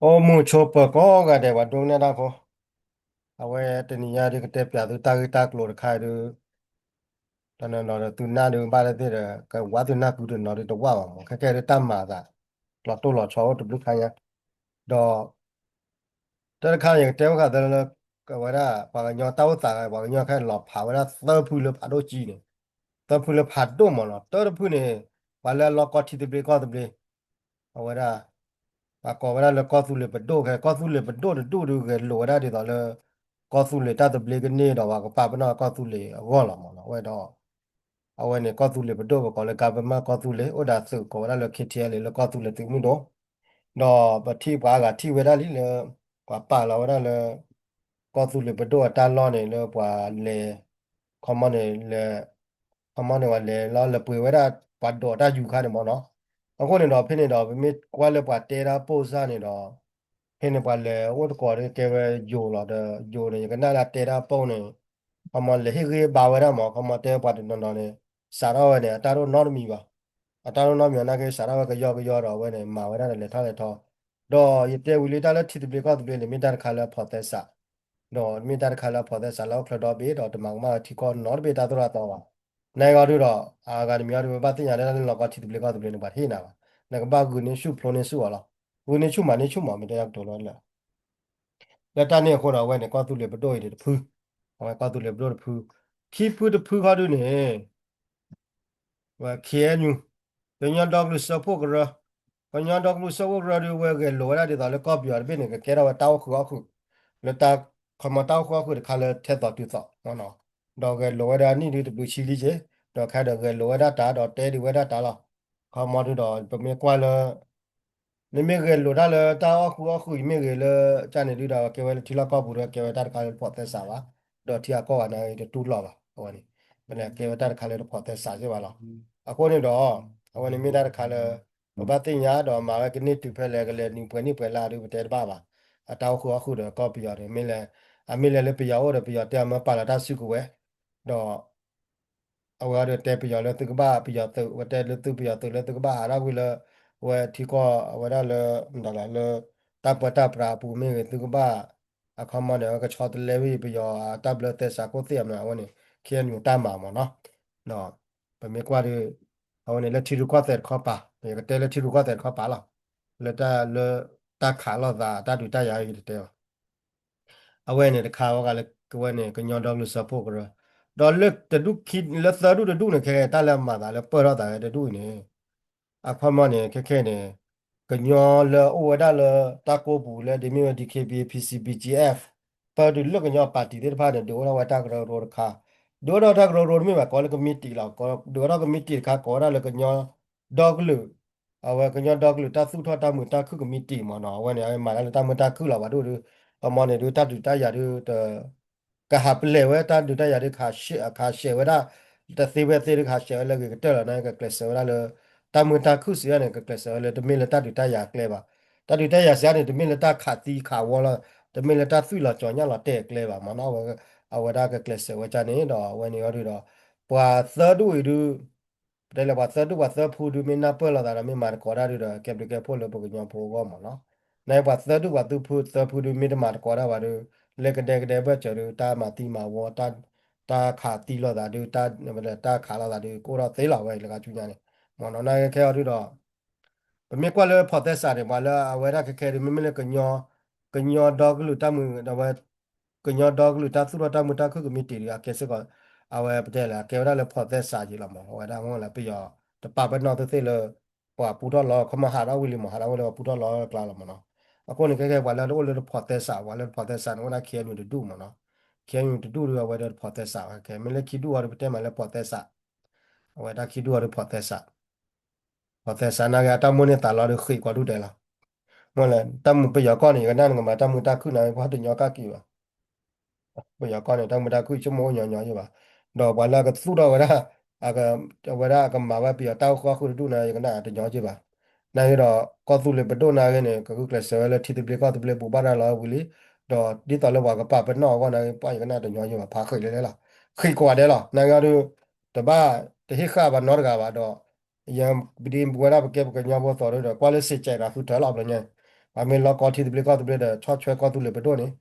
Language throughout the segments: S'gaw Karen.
အိၣ်မုာ်ဆိးပၢၤကိးဂၤဒဲး ပှၤဒိကနၣ်တၢ်ဖိ, အဝဲတနံၤညါဒုးကတဲပၠးသုတၢ်ဂ့ၢ်တၢ်ကျိၤတခါဒုး, တနီၤနီၤဒီးသုနၢ်ဒုးဘၣ်လၢသ့ၣ်ဒီး ကဝးသုနၢ်ကုတနီၤဒုးတဝၣ်ဘၣ်မး, ခဲကဲဒုးတၢ်မၤအသး လီၤတိၢ်လီၤဆီအိၣ်တဘျုးခါညါ, ဒီး တၢ်တခါန့ၣ် ယကတဲဝဲဃးသးလၢ အဝဲဒၣ် ပှၤကညီတၢ်အိၣ်သး ပှၤကညီခဲလီၤဖးဝဲဒၣ်သၢဖုလၢဖးဒိၣ်ကံန့ၣ်, သၢဖုလၢဖးဒိၣ်မးနီၤ, တၢတဖုန့ၣ် ပှၤလၢအလီၢ်ကီၢ်ထံသဘျ့ကီၢ်သဘျ့, အဝဲဒၣ် ပှၤကိးဝဲဒၣ်လၢကီၢ်သူလ့ၤပဒိၣ်, ခဲကီၢ်သူလ့ၤပဒိၣ်တဒူၣ်ဒုးဂဲၤလိာ်ဝဲဒၣ်ဒ်သိးလၢ ကီၢ်သူလ့ၤတၢ်သဘျ့ကန့ၢ်ဒီးပှၤကပာ်ပနီၣ်ကီၢ်သူလ့ၤအဂီၢ်လီၤမးနီၤ, အဝဲဒီး အဝဲန့ၣ် ကီၢ်သူလ့ၤပဒိၣ်ပကိးလၢ government ကီၢ်သူလ့ၤ, အိၣ်ဒၣ်သုးကိးဝဲဒၣ်လၢ K T L A လၢကီၢ်သူလ့ၤသုးမုၢ်ဒိၣ်, ဒီးပထံၣ်ပှၤအါဂၤထံၣ်ဝဲဒၣ်လံလၢ ပှၤပာ်လီၤဝဲဒၣ်လၢ ကီၢ်သူလ့ၤပဒိၣ်အတၢ်လီၢ်န့ၣ် လၢပှၤလဲၤ ခီမီန့ၣ်လဲၤ ခီမီန့ၣ်ပှၤလဲၤလီၤလဲၤပှ့ၤဝဲဒၣ် ပှၤဒိးတၢ်ယူၤခါန့ၣ်မးနီၤ, အဃိန့ၣ်ဒီးဖဲန့ၣ်ဒီး ပမ့ၢ်ကွၢ်လၢပှၤတဲတၢ် post န့ၣ်ဒီး ဖဲန့ၣ်ပှၤလဲၤအိၣ်တကိးဒီးကဲဝဲယိၤလီၤဒီး ယိၤန့ၣ် ယကနၣ်လၢတဲတၢ် post န့ၣ် ခီမီလဲၤဟ့ၣ်ဂံၢ်ဘါဝဲဒၣ်မး, ခီမီတဲပှၤတနီၤနီၤန့ၣ် စးထီၣ်ဝဲန့ၣ် အတၢ်တအိၣ်နီတမံၤဘၣ်, အတၢ်တအိၣ်နီတမံၤနာ်က့ စးထီၣ်ဝဲကယီကယီဒီး အဝဲန့ၣ် မၤဝဲဒၣ်ဒီးလဲၤထီၣ်လဲၤထီ, ဒီးယတဲဝံၤလံတၢ်လၢထံသဘျ့ကီၢ်သဘျ့န့ၣ် မ့ၢ်တၢ်တခါလၢအဖိးသဲစး, ဒီးမ့ၢ်တၢ်တခါလၢအဖိးသဲစးလၢအအိၣ်ချၢဒီဘ့ၣ်ဒီး တမၤကမၣ်ဝဲထံကီၢ်နီတဘ့ၣ်တၢ်သိၣ်တၢ်သီဘၣ်, နဂီၢ်ဒုးဒီး အဂၤတမံၤအံၤဒုး ပဘၣ်သ့ၣ်ညါလၢတၢ်လၢလီၢ်ကီၢ်ထံသဘျ့ကီၢ်သဘျ့န့ၣ် ပှၤတဟ့ၣ်နၤဘၣ်, နကဘၣ်ဂုာ်န့ၢ်ဆူၣ်ဖျိန့ၢ်ဆူၣ်အီၤလီၤ, ဂုာ်န့ၢ်ဆူၣ်မၤန့ၢ်ဆူၣ်မး မ့ၢ်တဲကတိၤလၢ လၢတၢ်န့ၣ်အဃိဒီး အဝဲန့ၣ် ကီၢ်သူလ့ၤပဒိၣ်အံၤန့ၣ်တဖု, အဝဲကီၢ်သူလ့ၤပဒိၣ်တဖု, ခံဖုတဖုခီဒုးန့ၣ် ဝဲ K N U, ကညီဒီကလုာ်စၢဖှိၣ်ကရၢ, ကညီဒီကလုာ်စၢဖှိၣ်ကရၢဒုး ဝဲဂဲၤလိာ်ဝဲဒၣ်ဒ်သိးလၢကီၢ်ပယီၤတဘ့ၣ်န့ၣ် ကကဲထီၣ်ဝဲတၢ်အိၣ်ဃုာ်အီၣ်ဃုာ်, လၢတၢ် ခီမီတၢ်အိၣ်ဃုာ်အီၣ်ဃုာ်တခါလၢထဲသိးတုၤသိး, ဒီးဂဲၤလိာ်ဝဲဒၣ်နံၣ်ဒုးတဘျုးဆံလံက့ၤ, ဒီးခဲဒီးဂဲၤလိာ်ဝဲဒၣ်တၢ်ဒီးတဲဒုးဝဲဒၣ်တၢ်လီၤ, ခီမီဒုးဒီး ပမ့ၢ်ကွၢ်လၢ မ့မ့ၢ်ဂဲၤလိာ်တၢ်လၢတၢ်အိၣ်ဃုာ်အီၣ်ဃုာ် မ့ၢ်ဂ့ၤလၢ ကန့ၣ်ဒုးဒီး ကဲဝဲလၢထံလီၢ်ကီၢ်ပူၤဒီး ကဲဝဲတၢ်တခါလၢတဖိးသဲစးဘၣ်, ဒီးထံအကီၢ်ဂၤန့ၣ်တတူၢ်လိာ်ဘၣ်, အဝဲန့ၣ် ကဲဝဲတၢ်တခါလၢတဖိးသဲစးက့ၤဘၣ်လီၤ, အဃိန့ၣ်ဒီး အဝဲန့ၣ်မ့ၢ်တၢ်တခါလၢ ပဘၣ်သ့ၣ်ညါဒီးမၤဝဲကန့ၢ်တုၤဖဲလဲၣ် ကလဲၤနုာ်ပှဲၤနံၣ်ပှဲၤလါဒုး ပတဲတဘၣ်ဘၣ်, အတၢ်အိၣ်ဃုာ်အီၣ်ဃုာ်ဒီးကီၢ်ပယီၤန့ၣ် မ့ၢ်လဲၤ အမ့ၢ်လဲၤလၢပယီၤအိၣ်ဒီး ပယီၤတဲအမၢပာ်လီၤတၢ်စုကဝဲၤ, ဒီး အဝဲဒီးတဲပယီၤလၢသုကဘၣ်ပယီၤသုး ဝဲတဲလၢသုပယီၤသုးလၢသုကဘၣ်ဟးထီၣ်ကွံာ်လၢ ဝဲထံကီၢ်အဝဲဒၣ်လၢ မတၤလဲၣ် လၢ တၢ်ပၢတၢ်ပြးအပူၤမ့ၢ်ဂ့ၤ သုကဘၣ် အခီမီန့ၣ် အဝဲကဆီတလဲဝံၤ ပယီၤအတၢ်ဘျၢသဲစးခိၣ်သ့ၣ်အမနုၤ အဝဲန့ၣ် ခ့ၣ်အဲၣ်ယူၣ်တၢ်မၤမၢ်နီၤ, ဒီး ပမ့ၢ်ကွၢ်ဒီး အဝဲန့ၣ်လၢထံရူၢ်ကီၢ်သဲးတခီပၤ ယကတဲလၢထံရူၢ်ကီၢ်သဲးတခီပၤလီၤ, လၢတၢ်လၢ တၢ်ခးလိာ်သးတၢ်ဒုးတၢ်ယၤယတတဲဘၣ် အဝဲန့ၣ်တခါဝဲဂၤလၢကဝဲန့ၣ် ကညီဒီကလုာ်စၢဖှိၣ်ကရၢ, ဒီးလၢတဒူၣ်ခံ လၢသၢဒူၣ်တဒူၣ်န့ၣ် ခဲခဲတၢ်လၢအမၤသးလၢပၢၢ်ထီၣ်သးဝဲတဒူၣ်အံၤန့ၣ်, အခီမီန့ၣ် ခဲခဲန့ၣ် ကညီလၢအအိၣ်ဝဲဒၣ်လၢ တၢ်ကိးပူၤလၢဒ်မ့ၢ်ဝဲ D K B A P C B G F ပၢၢ်တုၤလၢကညီပၣ်တံၣ်သ့ၣ်တဖၣ်န့ၣ် ဒုးအိၣ်ထီၣ်ဝဲတၢ်ကရၢကရိတခါ, ဒုးအိၣ်ထီၣ်တၢ်ကရၢကရိတမ့ၢ်ဘၣ် ကိးလၢကမံးတံာ်လီၤ, ဒုးအိၣ်ထီၣ်ကမံးတံာ်တခါ ကိးဝဲဒၣ်လၢကညီ ဒီကလုာ် အဝဲကညီဒီကလုာ်တၢ်သူၣ်ထီၣ်တၢ်မုာ်တၢ်ခုၣ်ကမံးတံာ်မၢ်နီၤ, အဝဲန့ၣ် အဝဲမၤတၢ်လၢတၢ်မုာ်တၢ်ခုၣ်လီၤဘၣ်ဒိၣ်ဒုး, ခီမီန့ၣ်ဒုး တၢ်ဒုးတၢ်ယၤဒုး တ ကဟးပလဲၤဝဲတၢ်ဒုးတၢ်ယၤဒုး ခးရှဲဝဲဒၣ် တသ့ဝဲသ့ဒုး ခးရှဲဝဲလၢဂ့ၤကတၢၢ်လီၤ, န့ၣ်ကကျဲးစၢးဝဲဒၣ်လၢ တၢ်မုာ်တၢ်ခုၣ်စံးန့ၣ် ကကျဲးစၢးဝဲလၢတမ့ၢ်လၢတၢ်ဒုးတၢ်ယၤအကျဲဘၣ်, တၢ်ဒုးတၢ်ယၤစံးန့ၣ် တမ့ၢ်လၢတၢ်ခးသံခးဝီလီၤ, တမ့ၢ်လၢတၢ်သွံၣ်လီၤကၠီၤညၣ်လီၤတဲာ်အကျဲဘၣ်မၢ်နီၤ, အဝဲဒၣ်ကကျဲးစၢးဝဲဒၣ်န့ၣ်ဒီး အဝဲန့ၣ်အီၤဒုးဒီး ပှၤသၢဒူၣ်အံၤဒုး ပတဲလၢပှၤသၢဒူၣ်ပှၤသၢဖုဒုး မ့ၢ်နၢ်ပၢၢ်လိာ်သးဒီး မ့ၢ်မၤသကိးတၢ်ဒုးဒီး ကဲဘျုးကဲဖှိၣ်လၢပကညီဖိအဂီၢ်မၢ်နီၤ, နပှၤသၢဒူၣ်ပှၤသၢဖုဒုး မ့ၢ်တမၤသကိးတၢ်ဘၣ်ဒီး လၢကဒဲကဒဲဘၢၣ်စၢၤဒုး တၢ်မၤသံမၤဝီ တၢ်ခးသံလိာ်သးဒုး တၢ်ခးလိာ်သးဒုး ကအိၣ်ထီၣ်သ့လီၤဝဲလၢဂၤဆူညါန့ၣ်, မၢ်နီၤ နခဲအီၤဒုးဒီး ပမ့ၢ်ကွၢ်လၢဖိးသဲစးန့ၣ် ပှၤလၢအဝဲဒၣ်ခဲခဲဒုး မ့မ့ၢ်လၢ ကညီဒီကလုာ်တၢ်မုာ် အဝဲ ကညီဒီကလုာ်တၢ်သူၣ်ထီၣ်တၢ်မုာ်တၢ်ခုၣ်ကမံးတံာ်ဒုး အကဲစ့ၢ်ကီး အဝဲပတဲလၢ အကဲဝဲဒၣ်လၢဖိးသဲစးက့ၤလီၤမၢ်, အဝဲဒၣ်မ့ၢ်လၢပယီၤ တပာ်ပနီၣ်သ့ၣ်သ့ၣ်လၢ ပှၤပူထီၣ်လီၤ ခီမီဟးထီၣ်ဝံၤလံမၢ် ဟးထီၣ်ဝံၤလၢပှၤပူထီၣ်လီၤကျါလီၤမၢ်နီၤ, အဃိန့ၣ် ခဲခဲပှၤလၢအအိၣ်လၢတဖိးသဲစး ပှၤလၢတဖိးသဲစးန့ၣ် အိၣ်ဒၣ် ခ့ၣ်အဲၣ်ယူၣ် တဒူၣ်မၢ်နီၤ, ခ့ၣ်အဲၣ်ယူၣ် တဒူၣ်ဒုး အဝဲဒၣ်တဖိးသဲစးဝဲခဲ မ့ၢ်လၢခံဒူၣ်အီၤဒုး ပတဲမးလၢဖိးသဲစး အဝဲတၢ်ခံဒူၣ်အီၤဒုးဖိးသဲစး ဖိးသဲစးနာ်က့ အတၢ်မိၣ်န့ၢ်သးလီၤဒုးဃံးကွၢ်ဒူၣ်ဒဲးလီၤ, မ့ၢ်လၢ တၢ်မုာ်ပယီၤကီၢ်န့ၣ် ယကနၣ်နကမၤတၢ်မုာ်တၢ်ခုၣ်နာ်က့ ပှၤတညီကၣ်က့ၤဘၣ် ပယီၤကီၢ်န့ၣ် တၢ်မုာ်တၢ်ခုၣ်ဆိကမိၣ်အိၣ်ညီညီယ့ၢ်ဘၣ်, ဒီးပှၤလၢအကသူၣ်ထီၣ်ဝဲဒၣ် အဝဲဒၣ်အကမၤဝဲပယီၤတၢ်အိၣ်ဃုာ်အီၣ်ဃုာ်တဒူၣ်န့ၣ် ယကနၣ်တညီယ့ၢ်ဘၣ်, နာ်က့ဒီး ကီၢ်သူလ့ၤပဒိၣ်နာ်က့န့ၣ် ကဂုာ်ကျဲးစၢးဝဲလၢထံသဘျ့ကီၢ်သဘျ့ပူၤဘၣ်တၢ်လီၤဝံၤလံ, ဒီးဒ်သိးလၢပှၤကပာ်ပနီၣ်အဂီၢ်နာ်က့ ပှၤယကနၣ်တညီယ့ၢ်ဘၣ် ဖးဃံးလဲလဲလီၤ, ဃံးကွၢ်ဒဲးလီၤ နာ်က့အီၤဒုး တဘၣ်တဟ့ၣ်ဃာ်ဘၣ်နီတဂၤဘၣ်ဒီး ယပဒံပဝဲဒၣ်ပကဲပကညီဖိသိးဒီး ကွၢ်လၢစ့ၢ်ကီးတၢ်ဃုထၢလီၤဘျီညါ, ပှၤမ့ၢ်လီၤကီထံသဘျ့ကီၢ်သဘျ့ဒီး ဆီၣ်ထွဲကီၢ်သူလ့ၤပဒိၣ်န့ၣ်,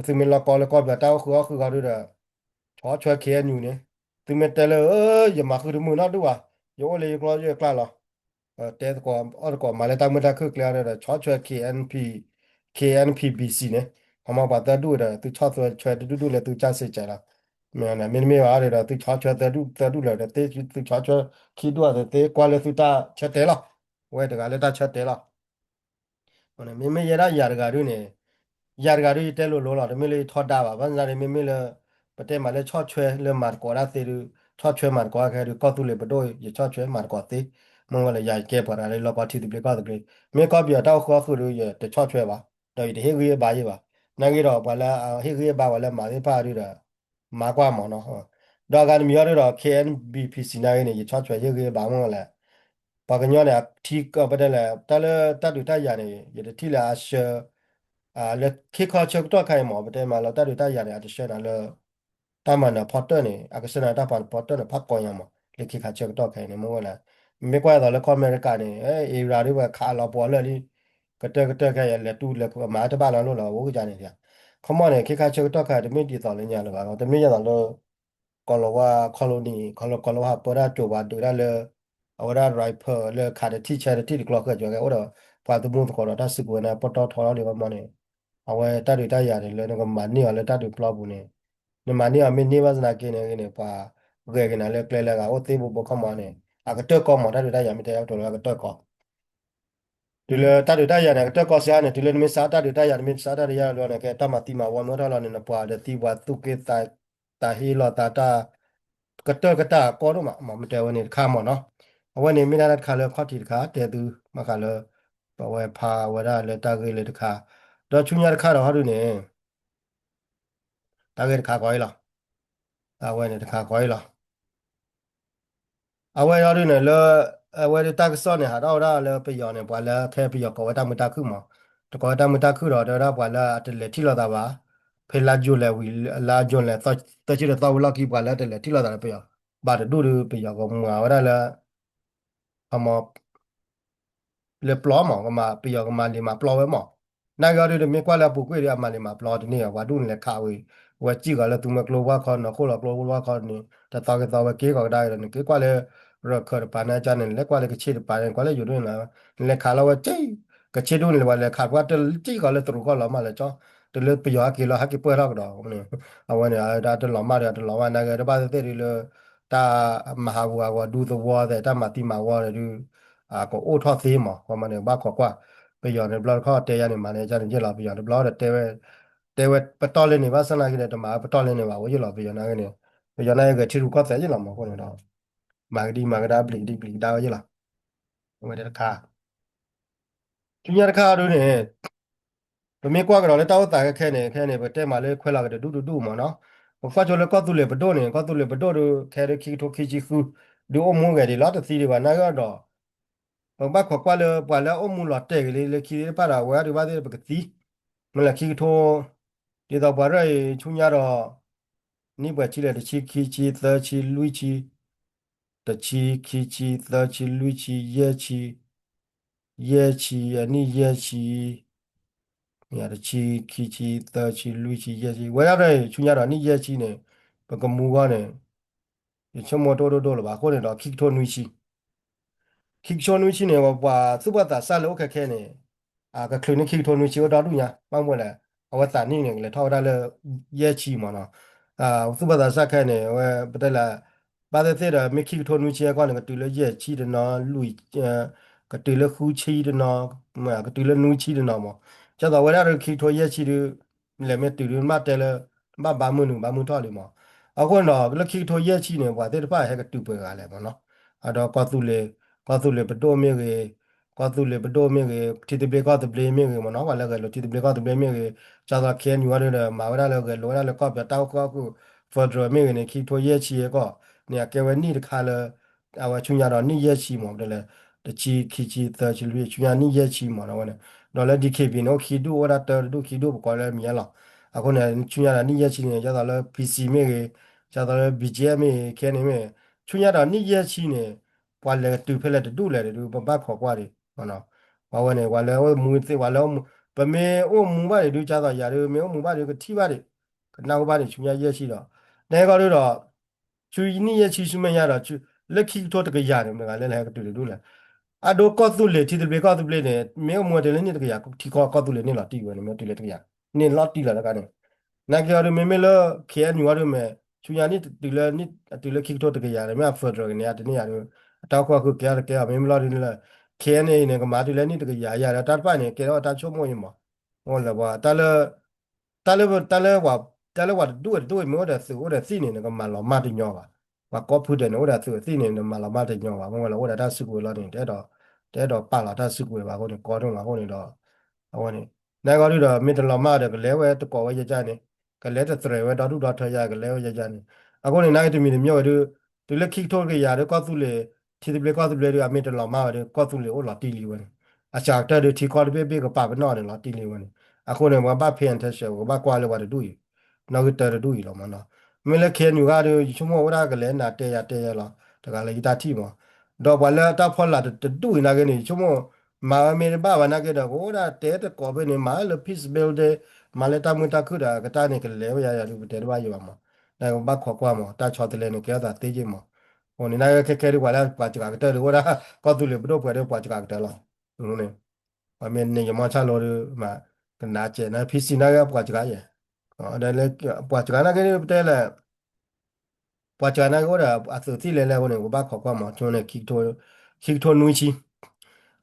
သုမ့ၢ်လီၤကီလၢကီၢ်ပယီၤတၢ်အိၣ်ဃုာ်အီၣ်ဃုာ်အဂီၢ်ဒီး ဆီၣ်ထွဲ K N U န့ၣ်, သုမ့ၢ်တဲလၢ ယမၤဃုတမုာ်နီတဒူၣ်ဘၣ်, ယအိၣ်လၢယကျိယကျါလီၤ. တဲသကိးအီၣ်သကိး မၤလၢတၢ်မုာ်တၢ်ခုၣ်ကျဲအီၤဒီး ဆီၣ်ထွဲ K N P, K N P B C န့ၣ်, ခီမီပှၤသၢဒူၣ်ဒီး သုဆီၣ်ထွဲဒူၣ်ဒူၣ်လၢသုကစၢ်စ့ၢ်ကီးလီၤ. မ့တမ့ၢ်ဘၣ်ဒီး သုဆီၣ်ထွဲသၢဒူၣ်သၢဒူၣ်လၢာ်ဒီး သုဆီၣ်ထွဲခံဒူၣ်အီၤဒီး သ့ကွၢ်လၢသုတၢ်ဆၢတဲာ်လီၤ. ဝဲတဂၤလၢတၢ်ဆၢတဲာ်လီၤ. မ့မ့ၢ်ယဲဒၣ်ယၤတဂၤဒုန့ၣ်, ယၤတဂၤဒု ယတဲလိၤလိၤလီၤ, တမ့ၢ်လၢယထီဒါဘၣ်, ဘၣ်ဆၣ်န့ၣ် မ့မ့ၢ်လၢ ပတဲမးလၢဆီၣ်ထွဲလၢမၤသကိးတၢ်သ့ဒု, ဆီၣ်ထွဲမၤသကိးခဲဒု ကီၢ်သူလ့ၤပဒိၣ် ယဆီၣ်ထွဲမၤသကိးသ့, မ့ၢ်ဝဲလၢယၤကဲပှၤတဂၤလၢလီၤကီထံသဘျ့ကီၢ်သဘျ့, မ့ၢ်ကီၢ်ပယီၤတၢ်အိၣ်ဃုာ်အီၣ်ဃုာ်ဒု ယတဆီၣ်ထွဲဘၣ်, ဒီးယတဟ့ၣ်ဂံၢ်ဟ့ၣ်ဘါယဲၢ်ဘၣ်, နာ်ဂ့ၤဒီးပှၤလၢဟ့ၣ်ဂံၢ်ဟ့ၣ်ဘါဝဲလၢမၤသ့ၣ်တဖၣ်ဒုဒီး မၤကွၢ်မးနီၤ, ဒီးအဂၤတမံၤအီၤဒုဒီး K N B P C နာ်ဂ့ၤန့ၣ် ယဆီၣ်ထွဲဟ့ၣ်ဂံၢ်ဟ့ၣ်ဘါမ့ၢ်ဝဲလဲၣ် ပှၤကညီန့ၣ် ထံ ပတဲလဲၣ် တၢ်လၢတၢ်ဒုးတၢ်ယၤန့ၣ် ယတထံၣ်လၢအဆှၢ လၢခ့ခီဆၢကတီၢ်ခါအံၤမး ပတဲမးလၢတၢ်ဒုးတၢ်ယၤန့ၣ် အတဆှၢနၤလၢ တၢ်မၤနၢၤဖီတၢၢ်န့ၣ် အကဆှၢနၤတၢ်မၤနၢၤဖီတၢၢ်န့ၣ် ဖးကီညါမး လၢခ့ခါဆၢကတီၢ်ခါအံၤန့ၣ် မ့ၢ်ဝဲလဲၣ် မ့ၢ်ကွၢ်သိးလၢကီၢ်အမဲရကၤန့ၣ် အ့ရၤဒ်ဝဲခးလီၤပှီၤလၢာ်လံ ကတၢၢ်ကတၢၢ်ခဲအံၤ လဲၤတူၢ်လဲၤမၤတဘၣ်လီၤလိၣ်လီၤ အဝဲကစၢ်န့ၣ် ခီမီန့ၣ် ခ့ခါဆၢကတီၢ်ခါ တမ့ၢ်ဒ်သိးလၢညါလၢၤဘၣ် တမ့ၢ်ဒ်သိးလၢ ကီၤလၤဝါ colony ကီၤလၤဝါ ပၢတၢ်ကၠိၤပှၤဒုးတၢ်လၢ အဝဲဒၣ် rifle လၢခးတထံၣ်ဆဲတထံၣ်တကျီဃၢၤကၠီၤကဲ အိၣ်ဒီး ပှၤသမူသကိးဒီးတၢ်စုကဝဲၤန့ၣ် ပတီၢ်ထီလီၤဒ်ဝဲမီန့ၣ် အဝဲတၢ်ဒုးတၢ်ယၤန့ၣ် လၢနကမၤန့ၢ်အီၤလၢတၢ်ဒုးပျီပူၤန့ၣ် နမၤန့ၢ်အီၤမ့ၢ်န့ၢ်ဘၣ်သနာ်က့န့ၣ်ဂ့ၤန့ၣ် ပှၤဂဲၤက့ၤနၤလၢကျဲလၢအဂၤအိၣ်သ့ဘိဘိခီမီန့ၣ် အကတၢၢ်ကီမး တၢ်ဒုးတၢ်ယၤမ့ၢ်တဲအကတိၤလၢအကတၢၢ်ကီ တုၤလၢတၢ်ဒုးတၢ်ယၤန့ၣ် အကတၢၢ်ကီစှၤန့ၣ် တုၤလၢနမ့ၢ်စးတၢ်ဒုးတၢ်ယၤ နမ့ၢ်စးတၢ်ဒုးယၤလီၤန့ၣ် ကဲတၢ်မၤသံမၤဝီမ့ၢ်ထီၣ်လီၤန့ၣ် နပှၤဒီးသံပှၤသူၣ်က့သး သးဟ့လီၤသးတၢ် ကတၢၢ်ကတၢၢ်ကီဒိၣ်မး မ့ၢ်တဲဝဲန့ၣ်တခါမ့ၢ်နီၤ အဝဲန့ၣ်မ့ၢ်ဒၣ်တၢ်တခါလၢခီၣ်ထံးတခါ တဲသု ဘၣ်ဃးလၢ ပဝဲဖးဝဲဒၣ်လၢတၢ်ဂ့ၢ်လၢတခါ ဒီးဆူညါတခါဒီးဟီဒုန့ၣ် တၢ်ဂ့ၢ်တခါဃီအံၤလီၤ အဝဲန့ၣ်တခါဃီအံၤလီၤ အဝဲအံၤဒုန့ၣ်လၢ အဝဲဒၣ်တၢ်ကစီၣ်န့ၣ် ဟးထီၣ်ဝဲဒၣ်လၢပယီၤန့ၣ် ပှၤလၢခဲပယီၤကိးဝဲတၢ်မုာ်တၢ်ခုၣ်မး တကိးဝဲတၢ်မုာ်တၢ်ခုၣ်ဒီး တဲဝဲဒၣ်ပှၤလၢအတလဲၤထံၣ်လိာ်သးဘၣ် ဖဲလါ July ဝံၤ လါ July သၢဆံတသီဝံၤလီၢ်ခံ ပှၤလၢတလဲၤထံၣ်လိာ်သးဒီးပယီၤ ဘၣ်တဒူၣ်ဒီး ပယီၤကမၤဝဲဒၣ်လၢ အမ လၢပျီမး ကမၤ ပယီၤကမၤလံာ်မၤပျီဝဲမး နာ်က့အီၤဒုဒီး မ့ၢ်ကွၢ်လၢအပူၤကွံာ်ဒီး အမၤလံာ်မၤပျီတန့ၢ်ဘၣ် ပှၤဒူၣ်န့ၣ်လဲၤခးဝံၤ ဝဲစံၣ်ဃီၤလၢသူမွဲကျိဝါခီ နီၢ်ခိၣ်လီၤကျိဝါခီန့ၣ် တသီကသီဝဲက့ၤကီၤကဒါက့ၤဒီး နက့ၤကွၢ်လၢ ရခၢၣ်တပၤန့ၣ် ကန့ၣ် လဲၤကွၢ်လၢကဆ့တပၤန့ၣ် ကွၢ်လၢယိၤဒုန့ၣ် နလဲၤခးလီၤဝဲက့ၤ ကဆ့ဒူၣ်န့ၣ် ပှၤလဲၤခးကွၢ်တစံၣ်ဃီၤလၢသရူးကီၢ်လီၤမးလၢကၠီ တုၤလၢပယီၤဟဲက့ၤလီၤ ဟဲက့ၤပှဲၤထီၣ်ကဒီးန့ၣ် အဝဲန့ၣ် တၢ်တလီၤမၢ်ဒီး တလီၤမၢ်နာ်က့ တဘၣ်သ့ၣ်သ့ၣ်ဒုလၢ တၢ်မၤဟးဂူာ်ဟးဂီၤဒူသဝီသဲး တၢ်မၤသံမၤဝီဒီး ကအိၣ်ထီၣ်သ့မး ခီမီန့ၣ် ဘၣ်ခိးကွၢ် ပယီၤန့ၣ်တဘျီတခီၣ်တဲယၤန့ၣ် မၤန့ၢ်ကန့ၣ်ယ့ၢ်လီၤ ပယီၤတဘျီဒီးတဲဝဲ တဲဝဲပတီၢ်လၢန့ၣ် ဘၣ်ဆၣ်နာ်က့ဒီး တမၤဝဲပတီၢ်လၢန့ၣ်ဘၣ် အိၣ်ယ့ၢ်လီၤ ပယီၤနာ်က့န့ၣ် ပယီၤနာ်က့ဂဲၤထံရူၢ်ကီၢ်သဲးယ့ၢ်လီၤမး အဃိန့ၣ်ဒီး မၤကဒံမၤကဒါဘျံးကဒံဘျံးကဒါဝဲယ့ၢ်လီၤ အဝဲတခါ ဆူညါတခါအီၤဒုန့ၣ် ပမ့ၢ်ကွၢ်ကဒီးလၢတၢ်အိၣ်သးခဲခဲန့ၣ် ခဲန့ၣ် ပတဲမးလၢခွဲးလီၤက့ၤတဒူၣ်တဒူၣ်မးနီၤ ပကွၢ်ဆိလၢကီၢ်သူလ့ၤပဒိၣ်န့ၣ် ကီၢ်သူလ့ၤပဒိၣ်ဒု ခဲဒုခံကထိခံဆံဃု ဒုအိၣ်မူဂဲၤဒံးလီၤတသံဒံးဘၣ် နာ်က့ဒီး ပဘၣ်ခိးကွၢ်လၢပှၤလၢအအိၣ်မူလီၤတဲာ်က့ၤလၢ လၢခံသ့ၣ်တဖၣ်ဒီး အဝဲဒုဘၣ်သ့ၣ်ပကသံ မ့ၢ်လၢခံကထိ ဒ်သိးပှၤရဲၣ်အံၤဆူညါဒီး နံၣ်ပှဲၤဆံလဲၣ် တဆံခံဆံသၢဆံလွံၢ်ဆံ တဆံခံဆံသၢဆံလွံၢ်ဆံယဲၢ်ဆံ ယဲၢ်ဆံ အနံၣ်ယဲၢ်ဆံ တဆံခံဆံသၢဆံလွံၢ်ဆံယဲၢ်ဆံ ဝဲဒၣ်ရဲၣ်အံၤ ဆူညါဒီးနံၣ်ယဲၢ်ဆံန့ၣ် ပကမူဂီၢ်န့ၣ် ယဆိကမိၣ်တအိၣ်ဒိၣ်ဒိၣ်လၢၤဘၣ် အဃိန့ၣ်ဒီး ခံကထိနွံဆံ ခံကထိနွံဆံန့ၣ် ပှၤသူၣ်ဘီၣ်သးစၢ်လၢအိၣ်ခဲခဲန့ၣ် ကချုးန့ၢ်ခံကထိနွံဆံအိၣ်ဒီဒူၣ်ညါ ဘၣ်မနုၤလဲၣ် အဝဲသးနံၣ်န့ၣ် ကလဲၤထီၣ်ဝဲဒၣ်လၢ ယဲၢ်ဆံမးနီၤ သူၣ်ဘီၣ်သးစၢ်ခဲန့ၣ် အဝဲပတဲလၢ ဘၣ်သ့ၣ်သ့ၣ်ဒီး မ့ၢ်ခံကထိနွံဆံအဂီၢ်န့ၣ် ကတုၤလၢယဲၢ်ဆံတနီၤ လွံၢ် ကတုၤလၢဃုဆံတနီၤ ကတုၤလၢနွံဆံတနီၤမး ကသိးဝဲဒၣ်ဒီးခံကထိယဲၢ်ဆံဒု လဲၤမ့ၢ်တုၤဒု နဘၣ်တဲလၢ ဘၣ်ဘါမုၢ်နုာ်ဘါမုၢ်ထီၣ်လံမး အဃိန့ၣ်ဒီး လၢခံကထိယဲၢ်ဆံန့ၣ် ပှၤသ့ၣ်တဖၣ်ဟဲကတုၤပှဲၤဂၤလဲၣ်မးနီၤ အဒီးကီၢ်သူလ့ၤ ကီၢ်သူလ့ၤပဒိၣ်မ့ၢ်ဂ့ၤ ကီၢ်သူလ့ၤပဒိၣ်မ့ၢ်ဂ့ၤ ထံသဘျ့ကီၢ်သဘျ့မ့ၢ်ဂ့ၤမးနီၤ ပှၤလၢဂဲၤလိာ်ထံသဘျ့ကီၢ်သဘျ့မ့ၢ်ဂ့ၤ ကသိး ခ့ၣ်အဲၣ်ယူၣ် အီၤဒုဒီး မၤဝဲဒၣ်လၢဂဲၤလိာ်ဝဲဒၣ်လၢကီၢ်ပယီၤတၢ်အိၣ်ဃုာ်အီၣ်ဃုာ် federal မ့ၢ်ဂ့ၤန့ၣ် ခံကထိယဲၢ်ဆံအဂီၢ်န့ၣ် အကဲဝဲနံၣ်တခါလၢ အဝဲဆူညါဒီးနံၣ်ယဲၢ်ဆံမး ပတဲလၢ တဆံခံဆံသၢဆံလွံၢ် ဆူညါနံၣ်ယဲၢ်ဆံမးနီၤဝဲန့ၣ် ဒီးလၢ DKB န့ၣ် အိၣ်ခံဒူၣ်အိၣ်ဝဲဒၣ်တၢတဒူၣ်ခံဒူၣ်ပကိးလၢမံၤညါလီၤ အဃိန့ၣ် ဆူညါဒီးနံၣ်ယဲၢ်ဆံန့ၣ် ကသိးလၢ PC မ့ၢ်ဂ့ၤ ကသိးလၢ BGF မ့ၢ်ဂ့ၤ ခဲန့ၣ်မ့ၢ်ဂ့ၤ ဆူညါဒီးနံၣ်ယဲၢ်ဆံန့ၣ် ပှၤလဲၤကတုၤဖဲလဲၣ်တဒူၣ်လဲၣ်ဒု ပဘၣ်ခိးကွၢ်ဒံးမးနီၤ ပှၤဝဲန့ၣ် ပှၤလၢအိၣ်မူသ့ၣ် ပှၤလၢအိၣ်မူ ပမ့ၢ်အိၣ်မူဘၣ်န့ၣ် ဒုးကၢ်သိးယၤဒုး မ့ၢ်အိၣ်မူဘၣ်ဒုး ကထံၣ်ဘၣ်ဒံး ကနၢ်ဟူဘၣ်ဒံး ဆူညါယဲၢ်ဆံဒီး နဟဲကီဒုဒီး ဆူနံၣ်ယဲၢ်ဆံဆူမဲာ်ညါဒီး လၢခံကထိတကယၤန့ၣ် မတၤဂၤလဲၣ်လဲၣ်ဟဲကတုၤတဒူၣ်လဲၣ်. အဒိကီၢ်သူလ့ၤ ထံသဘျ့ကီၢ်သူလ့ၤန့ၣ် မ့ၢ်အိၣ်မူဝဲတုၤလၢနံၣ်တကယၤ ထံကီၢ်ကီၢ်သူလ့ၤန့ၣ်လီၤတံၢ်ဝဲန့ၣ် မ့ၢ်တုၤလၢတကယၤ န့ၣ်လီၤတံၢ်လီၤတကးန့ၣ် နာ်က့အီၤဒုး မ့မ့ၢ်လၢ ခ့ၣ်အဲၣ်ယူၣ် အီၤဒုးမ့ၢ် ဆူညါနံၣ်တုၤလၢ တုၤလၢခံကထိတကယၤန့ၣ် မ့ၢ်အ federal ကန့ၣ် အတန့ၢ်ယၤဒုး အတၢ်အိၣ်ခိၣ်အဃုာ်ကဲထီၣ်တကဲအီၤ မ့မ့ၢ်လီၤဒုးလၢ ခ့ၣ်အဲၣ်ယူၣ် န့ၣ် ကမၤတုၤလၢနံၣ်တကယၤယၤဒီး တၢ်တဖၣ်န့ၣ် ကဲထီၣ်တၢ်ဆိကမိၣ်အံၤမး အိၣ်လၢပှၤ တၢ်လၢ တၢ်လၢ တၢ်လၢပှၤတဒူၣ်ဝဲတဒူၣ်ဝဲ မ့ၢ်အိၣ်ဒီးသုးအိၣ်ဒီးသံၣ်န့ၣ် နကမၤလီၤမၢ်တညီဘၣ်. ပှၤကီၢ်ဖုဒဲးန့ၣ် အိၣ်ဒီးသုးသံၣ်န့ၣ် နမၤလီၤမၢ်တညီဘၣ်. မ့ၢ်ဝဲလၢအိၣ်ဒီးတၢ်စုကဝဲၤလီၤန့ၣ် တအဲၣ်ဒိး တအဲၣ်ဒိးပာ်လီၤတၢ်စုကဝဲၤဘၣ်အဃိန့ၣ် ကီဒိၣ်မးအဃိန့ၣ်ဒီး အဝဲန့ၣ် နဂီၢ်ဒုဒီး မ့ၢ်တလီၤမၢ်ဒီး ကလဲၤဝဲတကိးဝဲယယါန့ၣ် ကလဲၤတသရဲးဝဲဒီဒူၣ်ဒီထၢယါ ကလဲၤဝဲယယါန့ၣ် အဃိန့ၣ် နာ်က့တမံၤတမံၤဝဲဒု တုၤလၢခံကထိတကယၤဒီး ကီၢ်သူလ့ၤ ထံသဘျ့ကီၢ်သူလ့ၤဒု အမ့ၢ်တလီၤမၢ်ဝဲဒီး ကီၢ်သူလ့ၤအိၣ်လီၤတံၢ်လံဝဲန့ၣ် အစှၤကတၢၢ်ဒု ထံကီၢ်တဘ့ၣ်ဘ့ၣ်ကပာ်ပနီၣ်န့ၣ်လီၤတံၢ်လံဝဲန့ၣ် အဃိန့ၣ် ပှၤဘၣ် pay attention ပကဘၣ်ကွၢ်လၢပှၤတဒူၣ်အံၤ နီၣ်ဂံၢ်တၢတဒူၣ်အံၤလီၤမးနီၤ. မ့ၢ်လၢ ခ့ၣ်အဲၣ်ယူၣ် ဂၤဒီး ယဆိကမိၣ်အိၣ်ဒၣ်ကလဲၤနၤတဲယၤတဲယၤလီၤ တဂၤလၢယတၢ်ထံၣ်မး ဒီးပှၤလၢတၢ်ဖီလာ်တဒူၣ်အံၤနာ်က့န့ၣ် ယဆိကမိၣ် မၤဝဲမ့ၢ်တဘၣ်ဘၣ်နာ်က့ဒီး ကအိၣ်ဒၣ်တဲတကိးဖဲန့ၣ် မၤလၢ peace building မၤလၢတၢ်မုာ်တၢ်ခုၣ်ဒီး အကတၢၢ်န့ၣ် ကလဲၤဝဲယၤယၤဒု ပတဲတဘၣ်ယံၤဘၣ်မး နာ်က့ပဘၣ်ခိးကွၢ်မး တၢ်ဆီတလဲန့ၣ် ကဲထီၣ်သးသ့ယံၤမး အဃိန့ၣ် နာ်က့ခဲခဲဒု ပှၤလၢပှၤစှၤကတၢၢ်ဒု အိၣ်ဒၣ် ကီၢ်သူလ့ၤပဒိၣ်ပှဲၤဒု ပှၤစှၤကတၢၢ်လီၤ အဃိန့ၣ် ပှၤမ့ၢ်န့ၢ်ယမီၢ်ဆၣ်လိဒု မ့ၢ်ကနးစဲး န PC နာ်က့ပှၤစှၤယဲၢ် ဒီးလၢ ပှၤစှၤနာ်က့ဒု ပတဲလဲၣ် ပှၤစှၤနာ်က့အိၣ်ဒီးအသုးသံၣ်လဲၤလဲၤအဃိန့ၣ် ပဘၣ်ခိးကွၢ်မး ဆိန့ၣ် ခံကထိနွံဆံ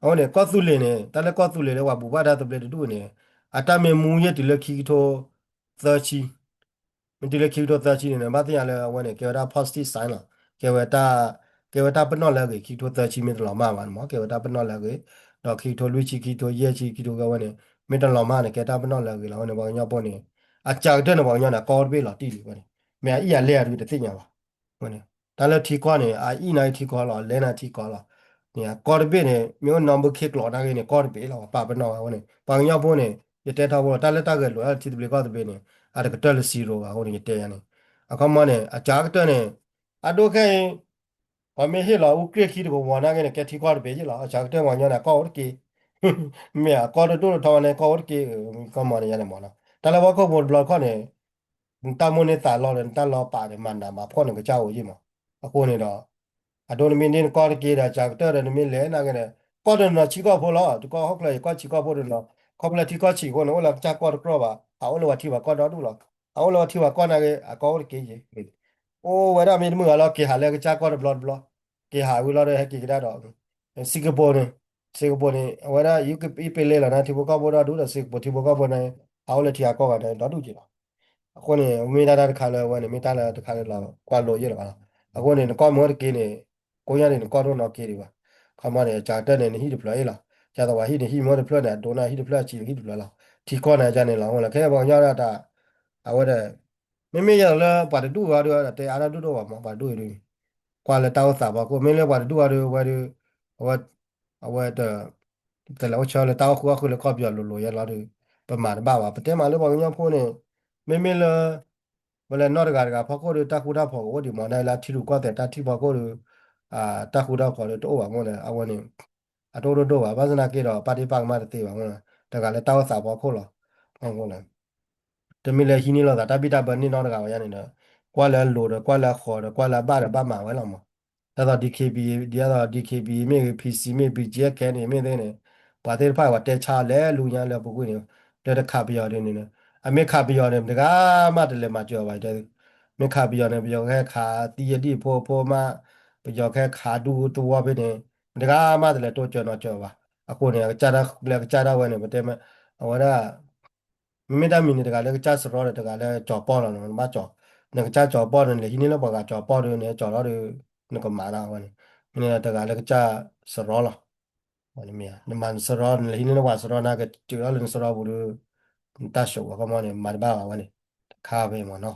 အဃိန့ၣ် ကီၢ်သူလ့ၤန့ၣ် တၢ်လၢကီၢ်သူလ့ၤလၢပှၤဘူၣ်ဘၣ်တၢ်သဘျ့တဒူၣ်န့ၣ် အတၢ်မ့ၢ်မူယဲၢ်တုၤလၢခံကထိသၢဆံ မ့ၢ်တုၤလၢခံကထိသၢဆံန့ၣ် နဘၣ်သ့ၣ်ညါလၢအဝဲန့ၣ် ကဲဝဲဒၣ် positive sign လီၤ ကဲဝဲတၢ် ကဲဝဲတၢ်ပနီၣ်လၢအဂ့ၤ ခံကထိသၢဆံမ့ၢ်တလီၤမၢ်ဘၣ်န့ၣ်မး ကဲဝဲတၢ်ပနီၣ်လၢအဂ့ၤ ဒီးခံကထိလွံၢ်ဆံ ခံကထိယဲၢ်ဆံ ခံကထိဝဲန့ၣ် မ့ၢ်တလီၤမၢ်န့ၣ် ကဲတၢ်ပနီၣ်လၢအဂ့ၤလီၤ အဃိန့ၣ် ပှၤကညီဖိန့ၣ် အစှၤကတၢၢ်န့ၣ် ပှၤကညီန့ၣ် ကီၢ်တဘ့ၣ်လီၤတံၢ်လံဝဲန့ၣ် မ့ၢ်အအံၣ်အလဲၢ်အဒုတသ့ၣ်ညါဘၣ် အဃိန့ၣ် တၢ်လၢထံကီၢ်န့ၣ် အအံၣ်နာ်က့ထံကီၢ်လီၤ အလဲၢ်နာ်က့ထံကီၢ်လီၤ န့ၣ် ကီၢ်တဘ့ၣ်န့ၣ် မ့ၢ်အိၣ်နီၢ်ဘုခ့ကျိးနာ်က့န့ၣ် ကီၢ်တဘ့ၣ်လီၤ ပှၤပာ်ပနီၣ်ဝဲအဃိန့ၣ် ပှၤကညီဖိန့ၣ် ယတဲထီဘိလီၤ တၢ်လၢတၢ်ဂဲၤလိာ်အထံသဘျ့ကီၢ်သဘျ့န့ၣ် အတကတၢၢ်လၢ zero ဘၣ်အဃိန့ၣ် ယတဲယၤန့ၣ် အခီမီန့ၣ် အစှၤကတၢၢ်န့ၣ် အဒိခဲအံၤ ပှၤမ့ၢ်ဟ့ၣ်လီၤအူကြ့ၢ်ခံတကဝီၤနာ်က့န့ၣ် ကဲထံကီၢ်တဘ့ၣ်ယ့ၢ်လီၤ အစှၤကတၢၢ်ပှၤကညီန့ၣ် ကီၢ်အိၣ်တက့ၢ် မ့ၢ်အကီၢ်တဒိၣ်တထီဝဲန့ၣ် ကီၢ်အိၣ်တက့ၢ် အခီမီန့ၣ်ယၤန့ၣ်မးနီၤ တၢ်လၢပှၤခိၣ်ဖိတဘျီတခီၣ်န့ၣ် နတၢ်မိၣ်န့ၢ်သးလီဒီး နတၢ်လီၤပာ်န့ၣ် မၤနးမၤဖှီၣ်န့ၣ် ကစၢ်အိၣ်ယ့ၢ်မး အဃိန့ၣ်ဒီး အဒိနမ့ၢ်န့ၢ်နကီၢ်တက့ၢ်ဒီး စှၤကတၢၢ်ဒီးနမ့ၢ်လဲၤနာ်က့ဒီး ကီၢ်တနီၤဆံးကီၢ်ဖိလီၤ တကီၢ်ဟီၣ်ခိၣ်ချၢအံၤ ကီၢ်ဆံးကီၢ်ဖိတနီၤ ခီဖျိလၢထံကီၢ်ဆံးအဃိန့ၣ် အိၣ်လၢကစၢ်ကီၢ်တကြီၢ်ဘၣ် အအိၣ်လၢပှၤထံပှၤကီၢ်ဒီဒူၣ်လီၤ အအိၣ်လၢပှၤထံပှၤကီၢ်နာ်က့ အကီၢ်အိၣ်တက့ၢ်ယ့ၢ် အိၣ်ဝဲဒၣ်မ့ၢ်တမုာ်ဂၤလီၤ က့ၤဟးလၢကစၢ်ကီၢ်တဘျီတဘျီ က့ၤဟးဝံၤလီၤဒီးဟဲက့ၤကဒါဒီး စ့ကပူၤန့ၣ် စ့ကပူၤန့ၣ် အဝဲဒၣ် ယပ့လဲလီၤန့ၣ် ထံဖိကီၢ်ဖိဒီဒူၣ်ဒီး စ့ကပူၤထံဖိကီၢ်ဖိန့ၣ် အအိၣ်လၢထံဂၤကီၢ်ဂၤန့ၣ် ဒီဒူၣ်က့ၤလီၤ အဃိန့ၣ် မ့ၢ်ဒၣ်တၢ်တခါလၢအဝဲန့ၣ် မ့ၢ်တၢ်လၢတခါလၢလီၤကွၢ်လိယ့ၢ်လီၤဘၣ်လီၤ အဃိန့ၣ် နကီၢ်မ့ၢ်အိၣ်တက့ၢ်န့ၣ် ကိးညါန့ၣ် နကီၢ်တအိၣ်နီတက့ၢ်ဒံးဘၣ် ခီမီန့ၣ် အစှၤကတၢၢ်န့ၣ် နဟံၣ်တဖျၢၣ်အ့ၣ်လီၤ ကၢ်သဝဲဟံၣ်န့ၣ် ဟံၣ်မ့ၢ်အိၣ်တဖျၢၣ်န့ၣ် အဒိန့ၣ်ဟံၣ်တဖျၢၣ်အဆံး ဟံၣ်တဖျၢၣ်လီၤ ထံကီၢ်န့ၣ်ကန့ၣ်လီၤ အဃိန့ၣ် ခဲအံၤပှၤကညီဒၣ်တၢ် အဝဲဒၣ် မ့မ့ၢ်ယဲလီၤလၢပှၤတဒူၣ်အံၤဒီး တဲအါတၢ်ဒိၣ်ဒိၣ်ဘၣ်မး ပှၤတဒူၣ်အံၤဒီး ကွၢ်လၢတၢ်အိၣ်သးဖီခိၣ် မ့ၢ်လၢပှၤတဒူၣ်အံၤဒီး အဝဲဒီး အဝဲ အဝဲတ တလဲၤအိၣ်ဆၢလၢတၢ်အိၣ်ဃုာ်အီၣ်ဃုာ်လၢကီၢ်ပယီၤလိၤလိၤယဲလီၤဒီး ပမၤတဘၣ်ဘၣ် ပတဲမးလၢပှၤကညီဖိန့ၣ် မ့မ့ၢ်လၢ ပလဲၤနီၢ်တဂၤတဂၤဖီခိၣ်ဒီး တၢ်ဃူတၢ်ဖိးကအိၣ်ဒံးမး နာ်လၢထံရူၢ်ကီၢ်သဲးတၢ်ထံၣ်ဖီခိၣ်ဒီး တၢ်ဃူတၢ်ဖိးဒီးတအိၣ်ဘၣ်အဃိန့ၣ် အဝဲန့ၣ် အတအိၣ်ဒိၣ်ဒိၣ်ဘၣ် ဘၣ်ဆၣ်သနာ်က့ဒီး ပာ်ဒ့ၣ်ပာ်ကမၣ်တသ့ဘၣ်အဃိန့ၣ် တဂၤလၢတၢ်အိၣ်သးဖီခိၣ်လီၤ အဃိန့ၣ် တမ့ၢ်လၢဟံးန့ၢ်လိာ်သးတၢ်ဘံၣ်တၢ်ဘၢန့ၢ်နီတဂၤဘၣ်ယါန့ၣ်ဒီး ကွၢ်လၢအလိၤဒီး ကွၢ်လၢအဃီၤဒီး ကွၢ်လၢအဘၣ်ဒီးဘၣ်မၤဝဲလီၤမး ဒ်သိး DKB ဒ်သိး DKB မ့ၢ်ဂ့ၤ PC မ့ၢ် BGF ခဲန့ၣ် မ့ၢ်သ့ၣ်န့ၣ် ပှၤသ့ၣ်တဖၣ်ပှၤတဲဆါလဲၤလူညါလၢအပူၤကွံာ်န့ၣ် လၢတခးပယီၤဒ်န့ၣ် အမ့ၢ်ခးပယီၤန့ၣ် တဂၤမးတလဲၤမၤစၢၤအီၤဘၣ်တဲ မ့ၢ်ခးပယီၤန့ၣ် ပယီၤကဟဲခးသံအဒံၣ်ဖိဖိမး ပယီၤကဟဲခးဒူသဝီဖဲန့ၣ် တဂၤမးတလဲၤတိစၢၤနီၤစၢၤဘၣ် အဃိန့ၣ် အကစၢ်တၢ်လၢအကစၢ်ဒၣ်ဝဲန့ၣ် ပတဲမ့ၢ် အဝဲဒၣ် မ့မ့ၢ်တၢ်မံၤန့ၣ် တဂၤလၢကစၢ်စရီဒီး တဂၤလၢကၠီၤပီၢ်လီၤ နဘၣ်ကၠီၤ နကစၢ်ကၠီၤပီၢ်န့ၣ် လဲၤဟံးန့ၢ်လၢပှၤဂၤကၠီၤပီၢ်ဒီး နကၠီၤလီၤဒီး နကမၤဒၣ်ဝဲန့ၣ် မ့ၢ်န့ၣ်တဂၤလၢကစၢ်စရီလီၤ နမၤနစရီ နလဲၤဟံးန့ၢ်လၢပှၤစရီ နကစၢ်လီၤလၢနစရီပူၤဒီး နတၢ်ဆိးဝဲကမီန့ၣ် မၤတဘၣ်ဘၣ်ဝဲန့ၣ် တခါဖဲမ့ၢ်နီၤ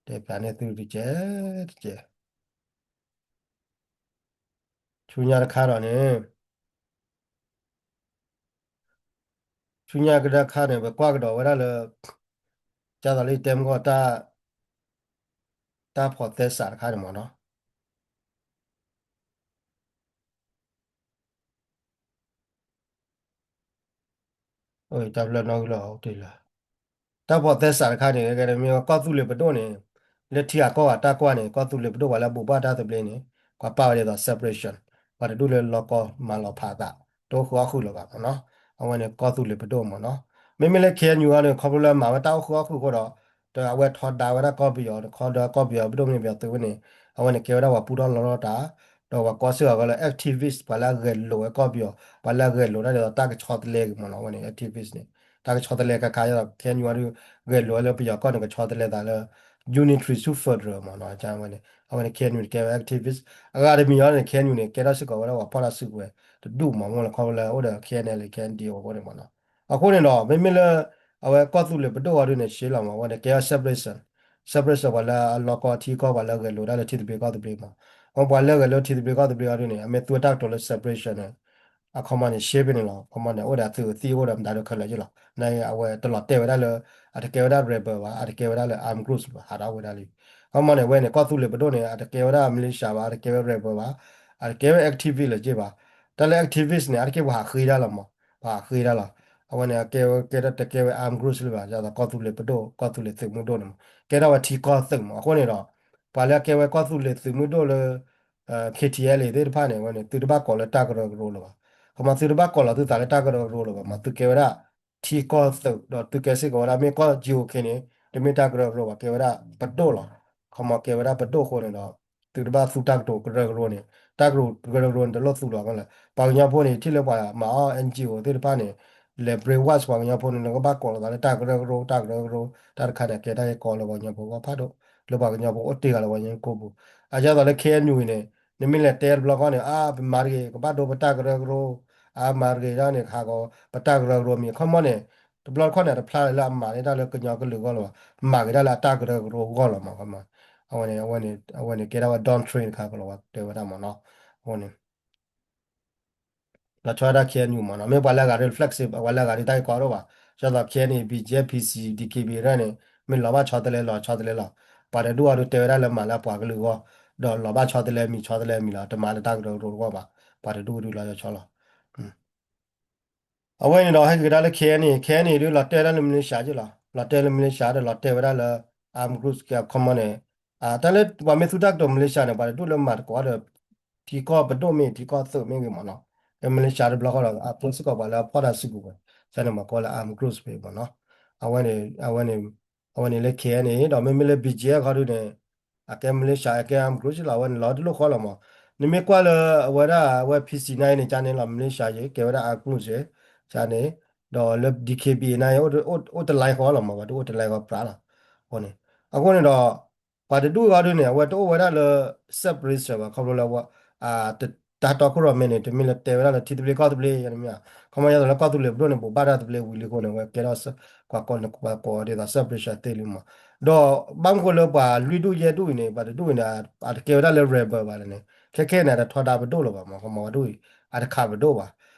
တဲဖျါန့ၢ်သုတကဲးတကဲး ဆူညါတခါဒီးန့ၣ် ဆူညါကဒါခါန့ၣ် ပကွၢ်ကဒီးဝဲဒၣ်လၢ ကၢ်သးလၢယတဲမုၢ်ဂီၢ် တၢ်ဖီၣ်သဲစးတခါန့ၣ်မ့ၢ်နီၤ. တၢ်ဖျၢၣ်နီၣ်ဂံၢ်လီၤတ့ၢ်လၢ တၢ်ဖီၣ်သဲစးတခါန့ၣ် မ့ၢ်ကီၢ်သူလ့ၤပဒိၣ်န့ၣ် လၢထံဂၤကီၢ်ဂၤတၢ်ကွၢ်န့ၣ် ကီၢ်သူလ့ၤပဒိၣ်ပှၤလၢအဘူးဘၣ်တၢ်သဘျ့န့ၣ် ကွၢ်ပာ်ဝဲဒ်သိး separation ပှၤတဒူၣ်လၢလီၢ်ကီၢ်မၤလီၤဖးအသး တအိၣ်ဃုာ်အီၣ်ဃုာ်လၢၤဘၣ်မ့ၢ်နီၤ. အဝဲန့ၣ်ကီၢ်သူလ့ၤပဒိၣ်မ့ၢ်နီၤ. မ့မ့ၢ်လၢ ခ့ၣ်အဲၣ်ယူၣ် အံၤန့ၣ် ခီဖျိလၢအမၤဝဲတၢ်အိၣ်ဃုာ်အီၣ်ဃုာ်အဃိဒီး အဝဲထီဒါဝဲဒၣ်ကီၢ်ပယီၤ ခီဒီးကီၢ်ပယီၤပဒိၣ်မ့ၢ်ပယီၤသုးဝဲန့ၣ် အဝဲန့ၣ်ကဲဝဲဒၣ်ပှၤပူထီၣ်လီထီၣ်တၢ် ဒီးပှၤကိးစ့ၢ်ကီးလၢ activist ပှၤလၢအဂဲၤလိာ်ဝဲကီၢ်ပယီၤ ပှၤလၢအဂဲၤလိာ်တၢ်ဒ်သိးတၢ်ကဆီတလဲဂ့ၤမ့ၢ်နီၤ အဝဲန့ၣ် activist န့ၣ် တၢ်ကဆီတလဲခါခါဒီး ခ့ၣ်အဲၣ်ယူၣ် အံၤဒုး ဂဲၤလိာ်ဝဲလၢပယီၤကီၢ်န့ၣ် ကဆီတလဲသးလၢ unitary to federal မ့ၢ်နီၤ အဝဲန့ၣ် ခ့ၣ်အဲၣ်ယူၣ် န့ၣ် ကဲဝဲ activist အဂၤတမံၤအံၤန့ၣ် ခ့ၣ်အဲၣ်ယူၣ် န့ၣ် ကဲထီၣ်စ့ၢ်ကီးဝဲဒၣ်ပှၤဖီၣ်တၢ်စုကဝဲၤတဒူၣ်မ့ၢ်နီၤ လၢခီဖျိလၢအိၣ်ဒီး ခ့ၣ်အဲၣ်ယူၣ် လၢ ခ့ၣ်အဲၣ်ယူၣ် အဃိန့ၣ်မ့ၢ်နီၤ. အဃိန့ၣ်ဒီး မ့မ့ၢ်လၢ အဝဲကီၢ်သူလ့ၤပဒိၣ်အံၤဒုးန့ၣ် ရှဲလီၤမ့ၢ် အဝဲန့ၣ် ကဲဝဲ separation separation ပှၤလၢအလီၢ်ကီၢ်ထံကီၢ် ပှၤလၢအဂဲၤလိာ်ဒၣ်လၢထံသဘျ့ကီၢ်သဘျ့မ့ၢ် အဝဲပှၤလၢအဂဲၤလိာ်ထံသဘျ့ကီၢ်သဘျ့အံၤဒုးန့ၣ် အမ့ၢ်သူဝဲတၢ်ကတိၤလၢ separation န့ၣ် အခီမ့ၢ်န့ၣ် ရှဲဖဲန့ၣ်လီၤ. အခီမ့ၢ်န့ၣ် အိၣ်ဒီးအသုးသံၣ် အိၣ်ဒီးမတၤဒိခဲလၢာ်က့လီၤ. နာ်က့ အဝဲတလီၤတဲာ်ဝဲဒၣ်လၢ အတကဲဝဲဒၣ် rebel ဘၣ် အတကဲဝဲဒၣ်လၢ armed groups ဘၣ် ဟးထီၣ်ဝဲဒၣ်လံ. အခီမ့ၢ်န့ၣ် အဝဲန့ၣ် ကီၢ်သူလ့ၤပဒိၣ်န့ၣ် အတကဲဝဲဒၣ် militia ဘၣ် အတကဲဝဲ rebel ဘၣ် အတကဲဝဲ activist လၢၤက့ဘၣ်. တၢ်လၢ activist န့ၣ် အါတက့ၢ်ပှၤဟးဃ့တၢ်လီၤမ့ၢ် ပှၤဟးဃ့တၢ်လီၤ. အဝဲန့ၣ် အကဲဝဲကဲတကဲဝဲ armed groups လၢၤဘၣ် ဒ်သိးကီၢ်သူလ့ၤပဒိၣ် ကီၢ်သူလ့ၤသုးမုၢ်ဒိၣ်န့ၣ်မ့ၢ် ကဲထီၣ်ဝဲထံကီၢ်သုးမ့ၢ် အဃိန့ၣ်ဒီး ပှၤလၢအကဲဝဲကီၢ်သူလ့ၤသုးမုၢ်ဒိၣ်လၢ KTLA သ့ၣ်တဖၣ်န့ၣ် အဝဲန့ၣ် သုတဘၣ်ကိးလၢတၢ်ကရၢကရိလၢၤဘၣ်. ခီမ့ၢ်သုတဘၣ်ကိးလီၤသုသးလၢတၢ်ကရၢကရိလၢၤဘၣ်မ့ၢ် သုကဲဝဲဒၣ် ထံကီၢ်သုး ဒီးသုကဲစ့ၢ်ကီးဝဲဒၣ် မ့ၢ်ကီၢ် GOK န့ၣ် တမ့ၢ်တၢ်ကရၢကရိဘၣ် ကဲဝဲဒၣ်ပဒိၣ်လီၤ. ခီမ့ၢ်ကဲဝဲဒၣ်ပဒိၣ်အဃိန့ၣ်ဒီး သုတဘၣ်သူတၢ်ကတိၤကရၢကရိန့ၣ် တၢ်ကတိၤကရၢကရိန့ၣ် တလိၣ်သူလီၤကလဲၣ်. ပှၤကညီဖိန့ၣ် ထံၣ်လၢပှၤမၤအီၣ် NGO သ့ၣ်တဖၣ်န့ၣ် လဲၤ brainwash ပှၤကညီဖိန့ၣ် နကဘၣ်ကိးလီၤသးလၢတၢ်ကရၢကရိ တၢ်ကရၢကရိ တၢ်တခါန့ၣ် ကဲတၢ်ဂ့ၢ်ကီလၢပှၤကညီဖိဂီၢ်ဖးဒိၣ် လၢပှၤကညီဖိအိၣ်တ့ၢ်ဂၤလၢပှၤကညီဖိကိာ်ပူၤ. အဒ်သိးလၢ ခ့ၣ်အဲၣ်ယူၣ် အံၤန့ၣ် နမ့ၢ်လဲၤတဲတဘျီဃီန့ၣ် အါ ပမၤတဂ့ၤ ကဘၣ်ဒိပတၢ်ကရၢကရိ အါမၤတဂ့ၤဒၣ်န့ၣ် ခးကီးပတၢ်ကရၢကရိမံၤ ခီမ့ၢ်န့ၣ် တဘျီတခီၣ်န့ၣ် တဖျါလၢအမၤန့ၢ်တၢ်လၢကညီကလုာ်အဂီၢ်လၢၤဘၣ် မၤက့ၤတၢ်လၢအတၢ်ကရၢကရိအဂီၢ်လီၤမ့ၢ် အဝဲန့ၣ် အဝဲန့ၣ် အဝဲန့ၣ် ကဲဒၣ်ဝဲ doctrine တခါကလီၤဝဲတဲဝဲဒၣ်မ့ၢ်နီၤ. အဝဲန့ၣ် လီၤဆီဒၣ်တၢ် ခ့ၣ်အဲၣ်ယူၣ် မ့ၢ်နီၤ မ့ၢ်ပှၤလၢအဂၤဒ် flexible ပှၤလၢအဂၤဒ်တၢ်ဂ့ၢ်ကီဒိၣ်ဘၣ် ဒ်သိး ခ့ၣ်အဲၣ်ယူၣ် BGF PC DKBA န့ၣ် မ့ၢ်လီၤဘၣ်ဆီတလဲလီၤ ဆီတလဲလီၤ ပှၤတဒူၣ်အံၤဒုးတဲဝဲဒၣ်လၢမၤလၢအပှၤကလုာ်အဂီၢ် ဒီးလီၤဘၣ်ဆီတလဲမံၤ ဆီတလဲမံၤလီၤ တမၤလၢတၢ်ကရၢကရိအဂီၢ်ဘၣ် ပှၤတဒူၣ်အံၤဒုးလီၤဆီလီၤ. အဝဲန့ၣ်ဒီး ဟဲက့ၤကဒါလၢ ခ့ၣ်အဲၣ်ယူၣ် ခ့ၣ်အဲၣ်ယူၣ် ဒုးလီၤတဲာ်ဝဲဒၣ်လၢ militia က့လီၤ လီၤတဲာ်လၢ militia ဒီးလီၤတဲာ်ဝဲဒၣ်လၢ armed groups ကဲ ခီမ့ၢ်န့ၣ် တၢ်လၢပှၤမ့ၢ်သူတၢ်ကတိၤ militia န့ၣ် ပှၤတဒူၣ်လၢမၤသကိးဒီး ထံကီၢ်ပဒိၣ်မ့ၢ် ထံကီၢ်သုးမ့ၢ်ဂ့ၤမ့ၢ်နီၤ လၢ militia တဘျီဃီဒီး အပၢစ့ၢ်ကီးပှၤလၢအဖီၣ်တၢ်စုကဝဲၤ ကန့ၣ်မ့ၢ်ကီလၢ armed groups ဖဲမ့ၢ်နီၤ အဝဲန့ၣ် အဝဲန့ၣ် အဝဲန့ၣ်လၢ ခ့ၣ်အဲၣ်ယူၣ် ဒီးမ့မ့ၢ်လၢ BGF ခီဒုးန့ၣ် အကဲ militia အကဲ armed groups လီၤ အဝဲန့ၣ်လီၤတလိၣ်ဃီလီၤမး နမ့ၢ်ကွၢ်လၢအဝဲဒၣ်အဝဲ PC nine န့ၣ် ကန့ၣ်လီၤ militia ယကဲဝဲဒၣ် armed groups ကန့ၣ် ဒီးလၢ DKBA nine အိၣ်တ line ဃီလီၤမး ပှၤတအိၣ်တ line ဃီပြးလီၤ အဃိန့ၣ် အဃိန့ၣ်ဒီး ပှၤတဒူၣ်ဃီဒုးန့ၣ် အဝဲတအိၣ်ဝဲဒၣ်လၢ separation ဘၣ် ခီဖျိလၢ တၢ်တီခိၣ်ရိၣ်မဲန့ၣ် တမ့ၢ်လၢတဲဝဲဒၣ်လၢထံသဘျ့ကီၢ်သဘျ့ ယမ့ၢ် ခီမ့ၢ်ယသိးလၢကီၢ်သူလ့ၤပဒိၣ်န့ၣ် ဘူးဘၣ်တၢ်သဘျ့ဝံၤလံအဃိန့ၣ် အဝဲကဲထီၣ် ကွၢ်ကိးန့ၣ် ကွၢ်ကိးဒ်သိး separation သ့လံမး ဒီးဘၣ်မနုၤဃိလၢပှၤလွံၢ်ဒူၣ်ယဲၢ်ဒူၣ်အံၤန့ၣ် ပှၤတဒူၣ်အံၤန့ၣ် အတကဲဝဲဒၣ်လၢ rebel ဘၣ်န့ၣ် ခဲခဲန့ၣ် အတထီဒါပဒိၣ်လၢၤဘၣ်မး ခီမ့ၢ်ဝဲဒူၣ်အံၤ အတခးပဒိၣ်ဘၣ်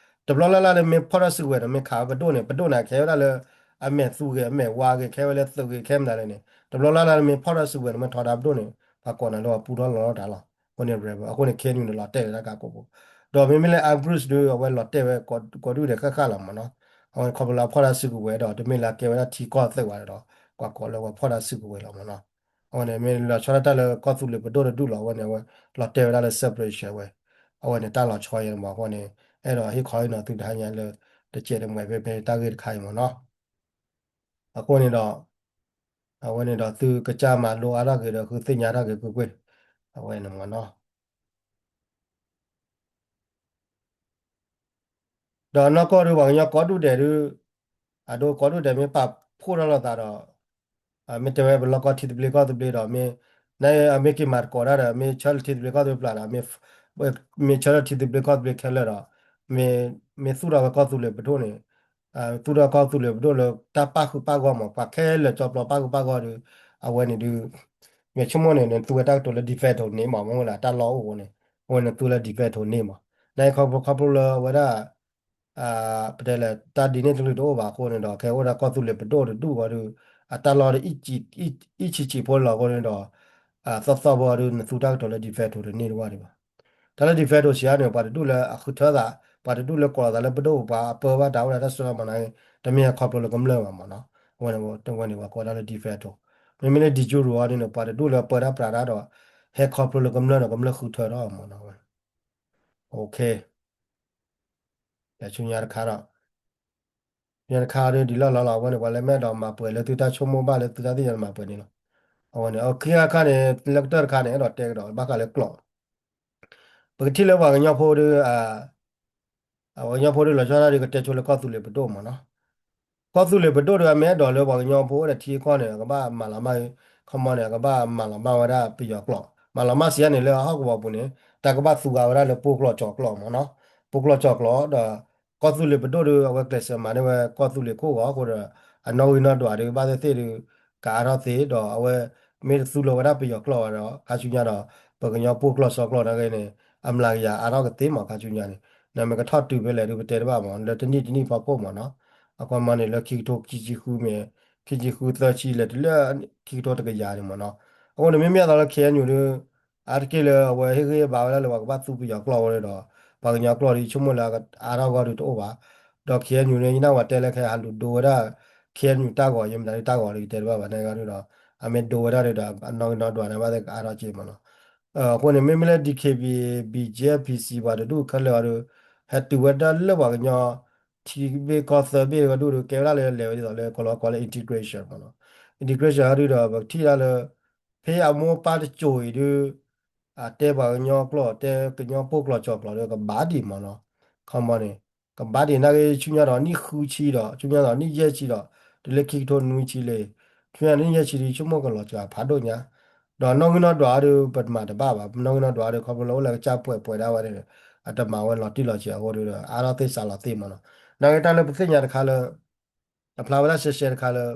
တဘျီလၢ်လၢ်လၢမ့ၢ်ဖီၣ်ထီၣ်စုကဝဲၤန့ၣ် မ့ၢ်ခးဝဲပဒိၣ်န့ၣ် ပဒိၣ်န့ၣ် ခဲဝဲဒၣ်လၢ အမဲာ်သူဂ့ၤ အမဲာ်ဝါဂ့ၤ ခဲဝဲလၢသုးဂ့ၤ ခဲမနုၤလဲၣ်န့ၣ် တဘျီလၢ်လၢ်လၢမ့ၢ်ဖီၣ်ထီၣ်စုကဝဲၤန့ၣ် မ့ၢ်ထီဒါပဒိၣ်န့ၣ် ပှၤကိးန့ၣ်လၢပှၤပူထီၣ်လီထီၣ်တၢ်လီၤ. အဃိန့ၣ် rebel အဃိန့ၣ် ခ့ၣ်အဲၣ်ယူၣ် န့ၣ်လီၤတဲာ်လၢတၢ်ကါကိးပူၤ ဒီးမ့မ့ၢ်လၢ armed groups ဒုး အဝဲလီၤတဲာ်ဝဲကိးဒူၣ်ဒဲးဃၣ်ဃၣ်လီၤမးနီၤ. အဝဲခီဖျိလၢအဖီၣ်တၢ်စုကဝဲၤဒီး တမ့ၢ်လၢအကဲဝဲဒၣ်ထံကီၢ်သုးဘၣ်ဒီး ကွၢ်ကိးလၢပှၤဖီၣ်တၢ်စုကဝဲၤလီၤမးနီၤ. အဝဲန့ၣ် မ့ၢ်လီၤဆီဒၣ်တၢ်လၢကီၢ်သူလ့ၤပဒိၣ်တဒူၣ်လီၤ. အဝဲန့ၣ် အဝဲလီၤတဲာ်ဝဲဒၣ်လၢ separation ဝဲ အဝဲန့ၣ်တၢ်လီၤဆီယဲၢ်မး အဃိန့ၣ် အဲၣ်ဒိးဟ့ၣ်ခီဟ့ၣ်နီၤသုတဟါညါလၢ တစဲးတမှဲၤဖဲဖဲတၢ်ဂ့ၢ်တခါအံၤမးနီၤ. အဃိန့ၣ်ဒီး အဝဲန့ၣ်ဒီးသုကစၢ်မၤလိအါထီၣ်က့ၤဒီး ဃုသ့ၣ်ညါထီၣ်က့ၤကွ့ၢ်ကွ့ၢ် အဝဲန့ၣ်မးနီၤ. ဒီးနီၢ်ကီၢ်ဒုး ပှၤကညီကိးဒူၣ်ဒဲးဒုး အဒိကိးဒူၣ်ဒဲးမ့ၢ်ပာ်ဖှိၣ်ထီၣ်လိာ်သးဒီး မ့ၢ်တဲဝဲပလီၢ်ကီၢ်ထံသဘျ့ကီၢ်သဘျ့ဒီး မ့ၢ် နမ့ၢ်က့ၤမၤသကိးတၢ်ဒီး မ့ၢ်ဆၢလၢထံသဘျ့ကီၢ်သဘျ့ပျၢ်ဒီး မ့ၢ်ဆၢလၢထံသဘျ့ကီၢ်သဘျ့ခဲလၢာ်ဒီး မ့ၢ်သူၣ်ထီၣ်ဝဲကီၢ်သူလ့ၤပဒိၣ်န့ၣ် သူၣ်ထီၣ်ကီၢ်သူလ့ၤပဒိၣ်လၢတၢ်ပာ်ဃုာ်ပာ်ဂီၢ်မး ပှၤခဲလၢာ်ကၠီပျီပာ်ဃုာ်ပာ်ဂီၢ်ဒီး အဝဲန့ၣ်ဒုး မ့ၢ်ဆိကမိၣ်န့ၣ် နသူဝဲတၢ်ကတိၤလၢ de facto န့ၣ်မး မ့ၢ်ဝဲလၢတၢ်လီၢ်အိၣ်အဃိန့ၣ် အဝဲန့ၣ်သူလၢ de facto န့ၣ်မး နခီဖျိလၢအဝဲဒၣ် ပတဲလဲၣ် တၢ်ဒ်န့ၣ်တကလုာ်တအိၣ်ဘၣ်အဃိန့ၣ်ဒီး ခဲအိၣ်ဒၣ်ကီၢ်သူလ့ၤပဒိၣ်တဒူၣ်ဃီဒီး အတၢ်လီၢ် အံၣ်ဆံးဆံးဖိလီၤအဃိန့ၣ်ဒီး သီၣ်သီၣ်ဖိဒီး နသူတၢ်ကတိၤလၢ de facto တန့ၢ်တဝၢ်ဒံးဘၣ်. တၢ်လၢ de facto စံးအါန့ၣ် ပှၤတဒူၣ်လၢအဃုထၢသး ပှၤတဒူၣ်လၢကိးလီၤသးလၢပဒိၣ်ပှၤအပၢဘၣ်တၢ်အိၣ်လၢတၢ်စိတၢ်ကမီၤန့ၣ် တမ့ၢ်ဟဲခီဖျိလၢကမျၢၢ်ဘၣ်မ့ၢ်နီၤ. အဝဲန့ၣ် တဝဲန့ၣ် ပှၤကိးဒၣ်လၢ de facto. မ့မ့ၢ်လၢ de jure အီၤဒ်န့ၣ် ပှၤတဒူၣ်လၢပၢတၢ်ပြးတၢ်ဒီး ဟဲခီဖျိလၢကမျၢၢ်ဒီးကမျၢၢ်ဃုထၢထီၣ်မ့ၢ်နီၤ. အဝဲန့ၣ် ဆူညါတခါဒီး ဆူညါတခါဒီးဒ်လီၢ်လီၢ်လီၤ. အဝဲန့ၣ်ပှၤလၢမ့ၢ်အဲၣ်ဒိးမၤပှဲၤလၢသုတၢ်ဆိကမိၣ်ဘၣ်လၢသုတၢ်သ့ၣ်ညါမၤပှဲၤန့ၣ်လီၤ. အဝဲန့ၣ် အခံခါန့ၣ် လၢကတၢၢ်တခါန့ၣ် အဲၣ်ဒိးတဲကဒီးဘၣ်ဃးလၢကျိာ် ပကထံၣ်လၢပှၤကညီဖိဒီး ပှၤကညီဖိဒီးလီၤဆီဒၣ်ဒီးကတဲဆိလၢကီၢ်သူလ့ၤပဒိၣ်မ့ၢ်နီၤ. ကီၢ်သူလ့ၤပဒိၣ်ဒီးအမ့ၢ်အဲၣ်ဒိးလၢပှၤကညီဖိအိၣ်ဒီးထံကီၢ်န့ၣ် ကဘၣ်မၤလီၤမၢ် ခီမီန့ၣ် ကဘၣ်မၤလီၤမၢ်ဝဲဒၣ်ပယီၤကျိာ် မၤလီၤမၢ်စံးယါန့ၣ်လၢအဟီၣ်ကဝီၤပူၤန့ၣ် တၢ်ကဘၣ်သူဂၤဝဲဒၣ်လၢပှိၢ်ကျိာ်ကၠီၤကျိာ်မ့ၢ်နီၤ. ပှိၢ်ကျိာ်ကၠီၤကျိာ်ဒီး ကီၢ်သူလ့ၤပဒိၣ်ဒီးအဝဲကျဲးစၢးမၤန့ၢ်ဝဲကီၢ်သူလ့ၤခိၣ်ဂီၤအဃိဒီး အနီၣ်ဂံၢ်နီၣ်ဒွးဒီးဘၣ်သ့ၣ်သ့ၣ်ဒီး ကအါထီၣ်သ့ဒီးအဝဲ မ့ၢ်တသူလီၤဝဲဒၣ်ပယီၤကျိာ်ဝဲဒီး ခါဆူညါဒီး ပကညီပှိၢ်ကျိာ်စီကျိာ်နာ်က့န့ၣ် အမျးကယၤအါထီၣ်ကသ့မ့ၢ်ခါဆူညါန့ၣ် နမ့ၢ်ကထီၣ်တုၤဖဲလဲၣ်ဒီးပတဲတဘၣ်မ့ၢ် လၢတနံၣ်တနံၣ်ဖီခိၣ်မ့ၢ်နီၤ. အခီမီန့ၣ်လၢခံကထိခံဆံဃုမ့ၢ် ခံဆံဃုသၢဆံလဲၤတုၤလၢခံကထိတကယၤန့ၣ်မ့ၢ်နီၤ. အဃိန့ၣ် မ့မ့ၢ်အသိးလၢ KNU ဒီး အါတက့ၢ်လၢအဝဲဟ့ၣ်ဂံၢ်ဟ့ၣ်ဘါဝဲဒၣ်လၢပှၤကဘၣ်သူပယီၤကျိာ်ဝဲဒီး ပှၤကညီကျိာ်ဒီးဆိကမိၣ်လၢအါထီၣ်ဂီၢ်ဒီးတအိၣ်ဘၣ်. ဒီး KNU န့ၣ် ယနၢ်ဝဲတဲလၢခဲအံၤဟးလူၤဒိဝဲဒၣ် KNU တၢ်ဂီၤ ယမတၤဒုတၢ်ဂီၤဒီးယတဲတဘၣ်ဘၣ်န့ၣ်ဂီၢ်ဒီး အမ့ၢ်ဒိဝဲဒၣ်ဒီး အနီၣ်ဂံၢ်နီၣ်ဒွးန့ၣ်ဘၣ်သ့ၣ်ကအါထီၣ်က့မ့ၢ်နီၤ. အဃိန့ၣ် မ့မ့ၢ်လၢ DKBA BGF PC ပှၤတဒူၣ်ခဲလၢာ်အီၤဒီး ဟဲတုၤဝဲဒၣ်လၢပှၤကညီ ထံဘ့ၣ်ကီၢ်သၢဘ့ၣ်အီၤဒူၣ်ဒီး ကဲဝဲဒၣ်လၢလဲၤဝဲဒ်သိးလၢကလီကီလၢ integration မ့ၢ်နီၤ. integration အီၤဒူၣ်ဒီး ပကထံၣ်ဒၣ်လၢ ဖဲအမိၢ်ပၢ်တစိၤအံၤဒီး အတဲပှၤကညီကျိာ် တဲကညီပှိၢ်ကျိာ်ကၠီၤကျိာ်ဒီး ကဘၣ်ဒံးမ့ၢ်နီၤ. ခီမီန့ၣ် ကဘၣ်ဒံးနာ်က့ ဆူညါဒီးနံၣ်ဃုဆံဒီး ဆူညါဒီးနံၣ်ယဲၢ်ဆံဒီး တုၤလၢခံကထိနွံဆံလံ. ဆူညါနံၣ်ယဲၢ်ဆံဒီး ဆိကမိၣ်ကလီၤစှၤဖးဒိၣ်ညါ ဒီးနီၣ်ဂံၢ်နီၣ်ဒွးအီၤဒီး ပတမၤတဘၣ်ဘၣ်. နီၣ်ဂံၢ်နီၣ်ဒွးအီၤဒီး ခီဖျိလၢအိၣ်လၢကစၢ်ပှဲၤပှဲၤဒၣ်ဝဲန့ၣ် အတမၤဝဲလီၤတံၢ်လီၤဆဲးအဃိဒီး အါထီၣ်သ့ၣ်စးလီၤသ့ၣ်မ့ၢ်နီၤ. နာ်က့တၢ်လၢပသ့ၣ်ညါတခါလၢ အဖျါဝဲဒၣ်ရှဲရှဲတခါလၢ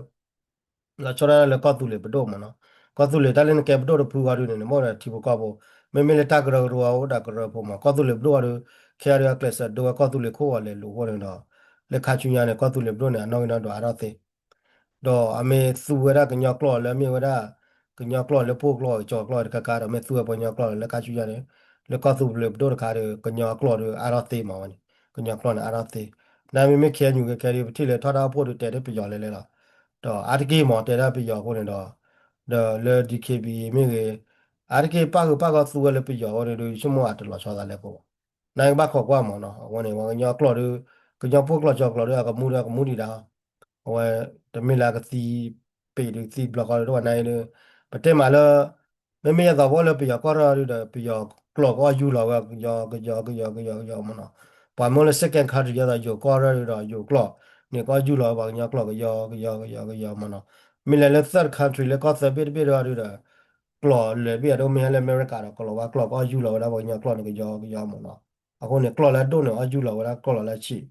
လီၤဆီဒၣ်တၢ်လၢကီၢ်သူလ့ၤပဒိၣ်မ့ၢ်နီၤ. ကီၢ်သူလ့ၤတၢ်လၢနကဲပဒိၣ်တဖုအဂီၢ်ဒုန့ၣ် နဘၣ်အိၣ်ဒီးထံဖိကီၢ်ဖိ မ့မ့ၢ်လၢတၢ်ကရၢကရိအအိၣ်ဒီးကရၢဖိမ့ၢ် ကီၢ်သူလ့ၤပဒိၣ်အဂီၢ်ဒီး ခဲအံၤဒီးအကျဲးစၢးဒိဝဲကီၢ်သူလ့ၤခိၣ်ဂီၤလဲၤလူၤအဃိန့ၣ်ဒီး လၢခါဆူညါန့ၣ် ကီၢ်သူလ့ၤပဒိၣ်န့ၣ် အနီၣ်ဂံၢ်နီၣ်ဒွးအါထီၣ်သ့ ဒီးအမ့ၢ်သူဝဲဒၣ်ကညီကျိာ်လၢအမ့ၢ်ဝဲဒၣ် ကညီကျိာ်လၢပှိၢ်ကျိာ်ကၠီၤကျိာ်တခါခါဒီး မ့ၢ်သူဝဲပှၤကညီကျိာ်လၢခါဆူညါန့ၣ် လၢကီၢ်သူလ့ၤပဒိၣ်တခါဒီး ကညီကျိာ်ဒီးအါထီၣ်သ့မ့ၢ်ဝဲန့ၣ် ကညီကျိာ်န့ၣ်အါထီၣ်သ့. နာ်မ့မ့ၢ် KNU ကဲခဲဒီး ပထံၣ်လၢထီၣ်တၢ်အိၣ်ဖှိၣ်ဒီးတဲတ့ၢ်ပယီၤလဲၤလဲၤလီၤ. ဒီးအါတက့ၢ်မ့ၢ်တဲဒၣ်ပယီၤအဃိန့ၣ်ဒီး ဒီးလၢ DKBA မ့ၢ်ဂ့ၤ အါတက့ၢ်ပၣ်ဃုာ်ပၣ်ဃီသူဝဲလၢပယီၤအဃိန့ၣ်ဒီး ဆိကမိၣ်အတလီၤဆီသးလဲၣ်ဖိဘၣ်. နာ်က့ဘၣ်ခိးကွၢ်မ့ၢ်နီၤ အဃိန့ၣ် ပှၤကညီကျိာ်ဒီး ကညီဖိကျိာ်ကၠီၤကျိာ်ဒီး အကမူဒီးအကမူဒံးဒၣ် အဝဲ တမ့ၢ်လၢအကသံပ့ၤဒီးသံဘျီဃီဒီးတဝဲနာ်အံၤဒီး ပတဲမးလၢ မ့မ့ၢ်ယသိးပအိၣ်လၢပယီၤကီၢ်ရၢၢ်ဒီး ပယီၤကျိာ်ကအီၣ်ယူၢ်လီၤဝဲ ကယီကယီကယီကယီမ့ၢ်နီၤ. ပှၤမ့ၢ်လၢ second country ယသိးယိၤကီၢ်ရၢၢ်ဒီးယိၤကျိာ်န့ၣ် ကအီၣ်ယူၢ်လီၤဝဲပှၤကညီကျိာ်ကယီကယီကယီကယီမ့ၢ်နီၤ. မ့ၢ်လဲၤလၢ third country လၢကီၢ်သၢဘ့ၣ်တဘ့ၣ်ဒီး ကျိာ်လဲၤဘ့ၣ်အဒိမ့ၢ်ဟဲလၢအမဲရကၤဒီး ကီၤလၤဝါကျိာ်ကအီၣ်ယူၢ်လီၤဝဲဒၣ်ပှၤကညီကျိာ်န့ၣ် ကယီကယီမ့ၢ်နီၤ. အဃိန့ၣ် ကျိာ်လၢအဒိၣ်န့ၣ် အီၣ်ယူၢ်လီၤဝဲဒၣ်ကျိာ်လီၤလၢအဆံး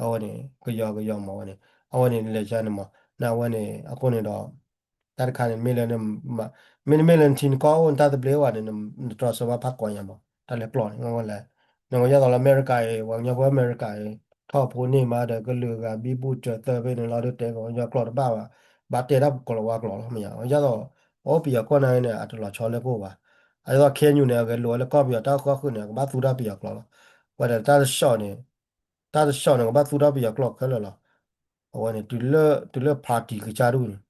အဝဲန့ၣ် ကယီကယီမ့ၢ်ဝဲန့ၣ် အဝဲန့ၣ်လဲၤကါန့ၣ်မ့ၢ် နအဝဲန့ၣ် အဃိန့ၣ်ဒီး တၢ်တခါန့ၣ် မ့ၢ်လၢ မ့တမ့ၢ်လၢနထံနကီၢ်အိၣ်နတၢ်သဘျ့အိၣ်ဘၣ်န့ၣ် နတြီဆၢဘၣ်ဖးကွၢ်ညါမ့ၢ် တၢ်လဲၤကျိာ်န့ၣ် ဝဲလဲၣ် နကယသိးလၢအမဲရကၤအံၤ ပှၤကညီဖိအမဲရကၤအံၤ ထီၣ်ဖိန့ၢ်မးဒီး ကလုာ်ဂၤဘံဘူၣ်စၢၤသၢဖဲန့ၣ်လီၤဒီး တဲကညီကျိာ်တဘၣ်ဘၣ် ဘၣ်တဲဒၣ်ကီၤလၤဝါကျိာ်လီၤ မ့ၢ်ယသိး အိၣ်ပယီၤကီၢ်နာ်က့န့ၣ် အတလီၤဆီလၢကအိၣ်ဘၣ်. အယသိး KNU န့ၣ် အဂဲၤလိာ်ဝဲလၢကီၢ်ပယီၤတၢ်ဃီဃုာ်န့ၣ် ကဘၣ်သူတၢ်ပယီၤကျိာ်လီၤ. ဝဲဒီးတၢ်တဆီးန့ၣ် တၢ်တဆီးန့ၣ် ကဘၣ်သူတၢ်ပယီၤကျိာ်ခဲလၢာ်လီၤ. အဝဲန့ၣ် တုၤလၢ တုၤလၢ party ကစၢ်ဒူၣ်န့ၣ်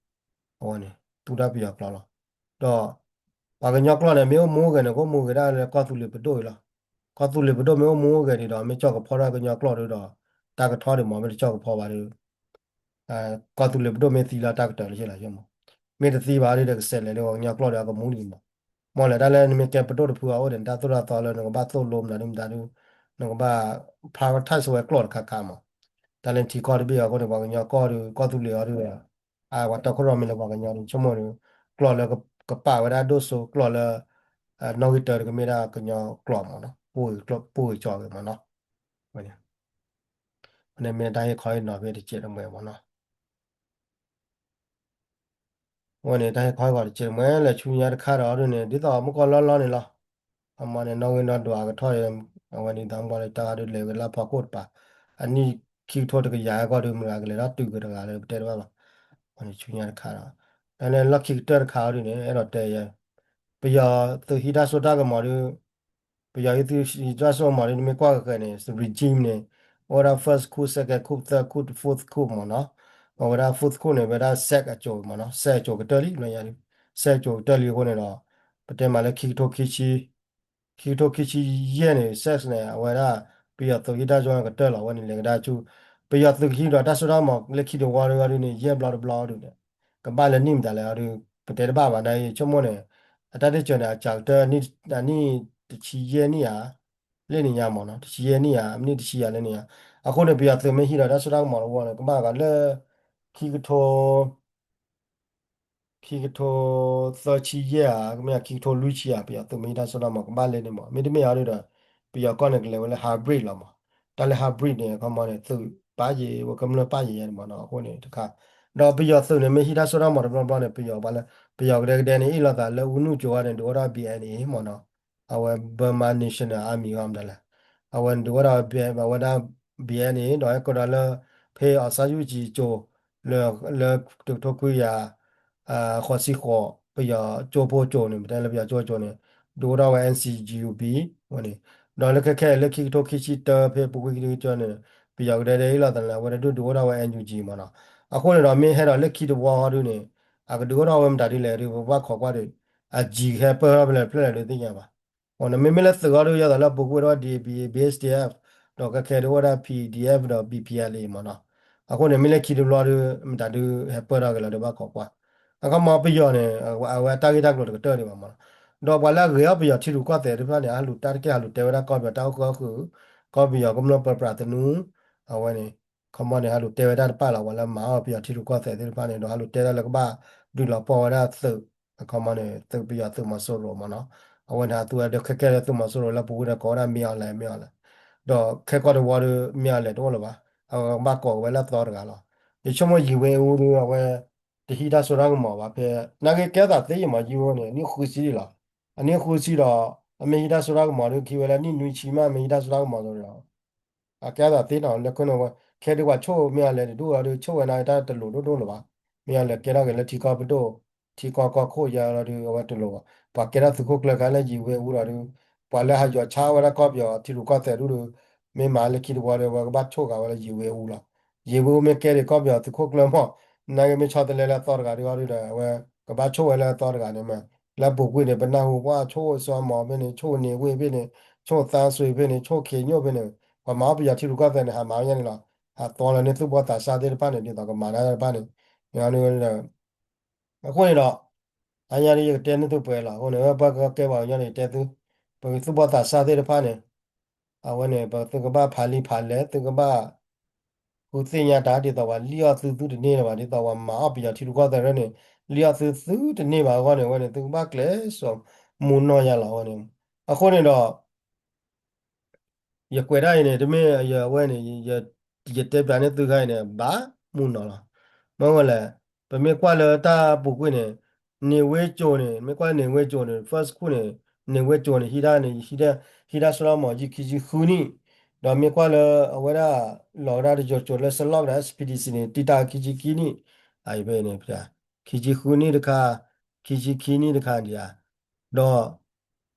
အဝဲန့ၣ် သူတၢ်ပယီၤကျိာ်လီၤ. ဒီး ပှၤကညီကျိာ်န့ၣ် မ့ၢ်အိၣ်မူအိၣ်ဂဲၤန့ၣ် ကအိၣ်မူဂဲၤဒၣ်လၢကီၢ်သူလ့ၤပဒိၣ်အံၤလီၤ. ကီၢ်သူလ့ၤပဒိၣ်မ့ၢ်အိၣ်မူအိၣ်ဂဲၤန့ၣ်ဒီး မ့ၢ်ကၠီၣ်ကဖီထီၣ်ကညီကျိာ်ဒီး တၢ်ကထီၣ်ဒံးမ့ၢ် မ့ၢ်တကၠီၣ်ကဖီဘၣ်ဒီး ကီၢ်သူလ့ၤပဒိၣ်မ့ၢ်သံလၢတၢ်ကတၢၢ်လၢဆ့လီၤမ့ၢ် မ့ၢ်တသံဘၣ်ဒီး ကစဲးလဲၤလၢပှၤကညီကျိာ်ဒီးအကမူဒံးမ့ၢ် မ့ၢ်လဲၣ် တၢ်လၢနမ့ၢ်ကဲပဒိၣ်တဖုအအိၣ်ဒီး နတၢ်သိၣ်တၢ်သီလၢနကဘၣ်သိၣ်လိမတၤဒုမတၤဒု နကဘၣ် prioritize ဝဲကျိာ်တခါခါမ့ၢ် တၢ်လၢနထံကီၢ်တဘ့ၣ်အဃိန့ၣ် ပှၤကညီကီၢ်ဒီး ကီၢ်သူလ့ၤအီၤဒီး အဝဲတီခိၣ်ရိၣ်မဲလၢပှၤကညီဒီး ဆိကမိၣ်ဒီး ကျိာ်လၢကပာ်ဝဲဒၣ်ဒိၣ်စိ ကျိာ်လၢ နီၣ်ဂံၢ်တၢတကမ့ၢ်ဒၣ်ကညီကျိာ်မ့ၢ်နီၤ ပှိၢ်ဂ့ၤကၠီဂ့ၤမ့ၢ်နီၤ ဝဲန့ၣ် မ့ၢ်တၢ်ဟ့ၣ်ခီဟ့ၣ်နီၤဖဲတစဲးတမှဲၤမ့ၢ်နီၤ အဝဲန့ၣ် တၢ်ဟ့ၣ်ခီဟ့ၣ်ဂီၤတစဲးတမှဲၤ လဲၤဆူညါတခါဒီးဒ်န့ၣ် ဒ်သိးမုၢ်ကီၢ်လီၢ်လီၢ်န့ၣ်လီၤ. အမ့ၢ်န့ၣ် နီၣ်ဂံၢ်နီၣ်ဒွးကထီၣ် အဝဲန့ၣ် သးမုၢ်ကီၢ်လၢတၢ်ဂၤဒုးလဲၤဝဲလၢဖီခိၣ်တပၤ အနံၣ်ခံကထိတကယၤအဂီၢ်ဒီး မတၤကလဲၤထီၣ်တုၤကတဂၤလၢပတဲတဘၣ်ဘၣ်. အဝဲန့ၣ်ဆူညါတခါဒီး လၢလီၢ်ခံကတၢၢ်တခါအီၤဒ်န့ၣ် အဲၣ်ဒိးတဲယဲ ပယီၤသုးဟံးတၢ်စိတၢ်ကမီၤဒီး ပယီၤဟံးသုးဟံးတၢ်စိတၢ်ကမီၤဒ် နမ့ၢ်ကွၢ်ဃဲၤဃဲၤန့ၣ် regime န့ၣ် အိၣ်ဝဲဒၣ် first coup, second coup, third coup, fourth coup မ့ၢ်နီၤ. အဝဲဒၣ် fourth coup န့ၣ် ဝဲဒၣ် စဲး အစိၤမ့ၢ်နီၤ, စဲးအစိၤကတၢၢ်လံ, စဲးအစိၤကတၢၢ်လံအဃိန့ၣ်ဒီး ပတဲမးလၢခံကထိခံဆံ ခံကထိခံဆံယဲၢ်န့ၣ် စဲး န့ၣ် အဝဲဒၣ် ပယီၤသုးဟံးတၢ်စိတၢ်ကမီၤကတၢၢ်လီၤ. အဝဲန့ၣ်လဲၤကဒါဆူ ပယီၤသုးကဟံးဒီးတၢ်စိတၢ်ကမီၤလၢခံတဝီဒုန့ၣ် ယဲၢ်ဘျီတဘျီဒုန့ၣ် ကဘၣ်လၢနံၣ်မတၤလဲၣ်အီၤဒု ပတဲတဘၣ်ဘၣ် နဆိကမိၣ်န့ၣ် အတၢ်ဒ့ၣ်စၢၤန့ၣ် အစှၤကတၢၢ် အနံၣ်တဆံယဲၢ်နံၣ်ဧါ, လၢန့ၣ်ညါမ့ၢ်နီၤ, တဆံယဲၢ်နံၣ်ဧါ, မနံၣ်တဆံယဲၢ်လၢန့ၣ်ဧါ. အဃိန့ၣ် ပယီၤသုးမ့ၢ်ဟံးဒီးတၢ်စိတၢ်ကမီၤတဝီန့ၣ် ကဘၣ်ဂၤလၢ ခံကထိ ခံကထိသၢဆံယဲၢ်ဧါ, မ့ၢ်ခံကထိလွံၢ်ဆံဧါ, ပယီၤသုးမ့ၢ်ဟံးတၢ်စိတၢ်ကမီၤကဘၣ်လၢန့ၣ်မ့ၢ်, မ့တမ့ၢ်အီၤဒုဒီး ပယီၤကီၢ်န့ၣ်ကလဲၤဝဲလၢ hybrid လီၤမ့ၢ်. တၢ်လၢ hybrid န့ၣ် အခီမ့ၢ်န့ၣ် သုးပာ်ယံၤ ဝဲကမျၢၢ်ပာ်ယံၤယဲန့ၣ်မ့ၢ်နီၤ. အဃိန့ၣ်တခါ ဒီးပယီၤသုးန့ၣ် မ့ၢ်ဟံးတၢ်စိတၢ်ကမီၤတဘျီဘျီန့ၣ် ပယီၤဘၣ်လၢ ပယီၤကဒဲကဒဲန့ၣ် အ့ၣ်လိာ်သးလၢ အူနုၢ်ကၠိဝဲန့ၣ် ဒုးအိၣ်ထီၣ် ဘီအ့ၣ်အ့ၣ်မ့ၢ်နီၤ. အဝဲ Burma National Army မတၤလဲၣ်, အဝဲန့ၣ်ဒုးအိၣ်ထီၣ်ဝဲ အဝဲဒၣ် ဘီအ့ၣ်အ့ၣ်န့ၣ် ဒီးဟဲကဒီးလၢ ဖဲအီၤစါယူၣ်ကၠံကၠိ လၢ လၢတကထိခွံကယၤ ဃိးဆံဃိး ပယီၤကၠိဖိကၠိန့ၣ် ပတဲလၢပယီၤကၠိဖိကၠိန့ၣ် ဒုးအိၣ်ထီၣ်ဝဲ NCGUB ဝဲန့ၣ်, ဒီးလၢခဲခဲလၢခံကထိခံဆံတၢ ဖဲပူၤကွံာ်ခံဆံတၢန့ၣ် ပယီၤကဒဲဒဲအ့ၣ်လိာ်သးလၢ အဝဲဒၣ်ဒုးဒုးအိၣ်ထီၣ်ဝဲ NUG မ့ၢ်နီၤ. အဃိန့ၣ်ဒီး မ့ၢ်ဟဲဒီးလၢခံတဝီဟီဒုန့ၣ် အကဒုးအိၣ်ထီၣ်ဝဲမတၤဒ်လဲၣ်ဒုး ပဘၣ်ခိးကွၢ်ဒီး အ G ကဟဲပၢၢ်ထီၣ်ဖဲလဲၣ်တဖျၢၣ်လဲၣ်ဒုးသ့ၣ်ညါဘၣ်. မ့မ့ၢ်လၢသုးအီၤဒုး ယသးလၢပူၤကွံာ်ဒၣ်ဝဲ DKBA, BSDF ဒီးခဲခဲဒုးအိၣ်ဒၣ် PDF ဒီး BPLA မ့ၢ်နီၤ. အဃိန့ၣ် မ့ၢ်လၢခံတဘျီဒုး မတၤဒုးဟဲပၢၢ်ထီၣ်က့ၤလီၤဒုးဘၣ်ခိးကွၢ်. အခီမ့ၢ်ပယီၤန့ၣ် အဝဲအတၢ်ဂ့ၢ်တၢ်ကျိၤတကတၢၢ်ဒံးဘၣ်မ့ၢ်နီၤ. ဒီးပှၤလၢအဂ့ၤအီၣ်ပယီၤထံရူၢ်ကီၢ်သဲးသ့ၣ်တဖၣ်န့ၣ် အဟးလူၤတၢ်တက့ၢ် ဟးလူၤတဲဝဲဒၣ်ကီၢ်ပယီၤတၢ်အိၣ်ဃုာ်အီၣ်ဃုာ်, ကီၢ်ပယီၤကမျၢၢ်ပၢပြးသနူ, အဝဲန့ၣ် အခီမ့ၢ်န့ၣ် ဟးလူၤတဲဝဲဒၣ်တဖၣ်လီၤ. ပှၤလၢမၤအီၣ်ပယီၤထံရူၢ်ကီၢ်သဲးသ့ၣ်တဖၣ်န့ၣ် ဒီးဟးလူၤတဲဒၣ်လၢကဘၣ်ဒုးလီၤပှီၢ်ဝဲဒၣ်သုး အခီမ့ၢ်န့ၣ် သုးပယီၤသုးမီၤစိရိၤမ့ၢ်နီၤ. အဝဲန့ၣ်ဟးသူဝဲဒၣ်ခဲခဲလၢသုးမီၤစိရိၤလၢပူၤကွံာ်ဒီးကိးဝဲဒၣ် မင်းအောင်လှိုင်, မင်းအောင်လှိုင်, ဒီးခဲကီၢ်တဝီဒီး မင်းအောင်လှိုင် တအိၣ်လၢၤဘၣ်. အဝဲကဘၣ်ကိးဝဲလၢအသီတဂၤလီၤ. ယဆိကမိၣ်ယံၤဝ့အူဒုး အဝဲ တဟံးတၢ်စိတၢ်ကမီၤဘၣ် ဖဲ နာ်က့ကဲထီၣ်သးသ့ယမီၤ ယံၤဝ့အူန့ၣ် အနံၣ်ဃုဆံလီၤ. အနံၣ်ဃုဆံဒီး အမ့ၢ်ဟံးတၢ်စိတၢ်ကမီၤဒုး ခံဝဲလၢနံၣ်နွံဆံမး မ့ၢ်ဟံးတၢ်စိတၢ်ကမီၤဒီး အကဲထီၣ်သးသ့နီၤ လၢခိၣ်န့ၣ်ဝဲ ခဲဒုးပှၤဆိၣ်မင်းအောင်လှိုင်တဒူၣ်အီၤဒုး ဆိၣ်ဝဲန့ၣ်တၢ်တလိၤဒိၣ်ဒိၣ်လၢၤဘၣ်. မင်းအောင်လှိုင်ကဲထီၣ်က့ၤလၢထံကီၢ်ပဒိၣ် ထံကီၢ်ကီၢ်ခိၣ်ယါလီၤဒုး အဝဲတလိၤဘၣ်. ပှၤကဲထီၣ်သုးခိၣ်ကျၢၢ်ခါလၢယံၤဝ့အူဒီးဒုး ပှၤလၢဟးယီၤဆါဝဲဒၣ်ကီၢ်ပယီၤထံရူၢ်ကီၢ်သဲးဒုးဒုး မ့ၢ်မၤလၢခံတဝီဒီး အဝဲကဘၣ်ဆိၣ်ဂၤဝဲလၢယံၤဝ့အူလီၤ. ယံၤဝ့အူမ့ၢ်ကဲဒံးကီၢ်ပယီၤသုးခိၣ်ကျၢၢ်မီၢ် နာ်က့မ့ၢ်ဆီတလဲလၢအသီတဂၤဒုးအီၤဒုးဒီး အဝဲကဘၣ်ဆိၣ်ဝဲလၢအသီတဂၤန့ၣ်မး လၢပူၤကွံာ်န့ၣ် ပနၢ်ဟူပှၤဆိၣ်စီၤမီၤဖဲန့ၣ် ဆိၣ်န့ၢ်ဝ့ၢ်ဖဲန့ၣ် ဆိၣ်သန်းရွှေဖဲန့ၣ် ဆိၣ်ခ့ညိၣ်ဖဲန့ၣ် ပှၤမၤအီၣ်ပယီၤထံရူၢ်ကီၢ်သဲးန့ၣ် ဟးမၤဝဲညါန့ၣ်လီၤ. ဟးသီလၢန့ၢ်သူၣ်ဘီၣ်သးစၢ်သ့ၣ်တဖၣ်န့ၣ် ဒ်သိးကမၤတၢ်တဖၣ်န့ၣ် အဃိန့ၣ်ဒီး အါညါဒ်ယကတဲန့ၢ်သုပှဲၤလီၤ. အဃိန့ၣ် ပှၤကကဲပှၤကညီန့ၣ် ယတဲသု ပကသူၣ်ဘီၣ်သးစၢ်သ့ၣ်တဖၣ်န့ၣ် အဝဲန့ၣ် ပသုကဘၣ်ဖးလံာ်ဖးလဲၢ် သုကဘၣ် ဃုသ့ၣ်ညါတၢ် ဒ်သိးပှၤလံၣ်အီၣ်သုသုတန့ၢ်လၢၤဘၣ် ဒ်သိးပှၤမၤအီၣ်ပယီၤထံရူၢ်ကီၢ်သဲးန့ၣ် လံၣ်အီၣ်သုသုတန့ၢ်ဘၣ်အဂီၢ်န့ၣ် အဝဲန့ၣ် သုကဘၣ်ကျဲးစၢးမူနီၢ်ယါလီၤ အဝဲန့ၣ်. အဃိန့ၣ်ဒီး ယကွဲးဒၣ်အံၤန့ၣ် တမ့ၢ်ယဝဲန့ၣ် ယတဲပၠးန့ၢ်သုခါအံၤန့ၣ် ဘၣ်မူနီၢ်လီၤ. မ့ၢ်ဝဲလဲၣ် ပမ့ၢ်ကွၢ်လၢတၢ်ပူၤကွံာ်န့ၣ် နေဝင်းကျော်န့ၣ် မ့ၢ်ကွၢ်လၢ နေဝင်းကျော်န့ၣ် first coup န့ၣ် နေဝင်းကျော်န့ၣ် ဟံးဒၣ်န့ၣ် ဟံးဒၣ် ဟံးဒၣ်စိတၢ်ကမီၤယံာ်ခံဆံဃုနံၣ်, ဒီးမ့ၢ်ကွၢ်လၢအဝဲဒၣ် လီၤဝဲဒၣ်တယိၤကၠိၤလၢ စလီၣ်ကဒီး expedition န့ၣ် တံာ်တာ်ခံဆံခံနံၣ်, အဖဲန့ၣ် ခံဆံဃုနံၣ်တခါ, ခံဆံခံနံၣ်တခါဒံးဧါ, ဒီး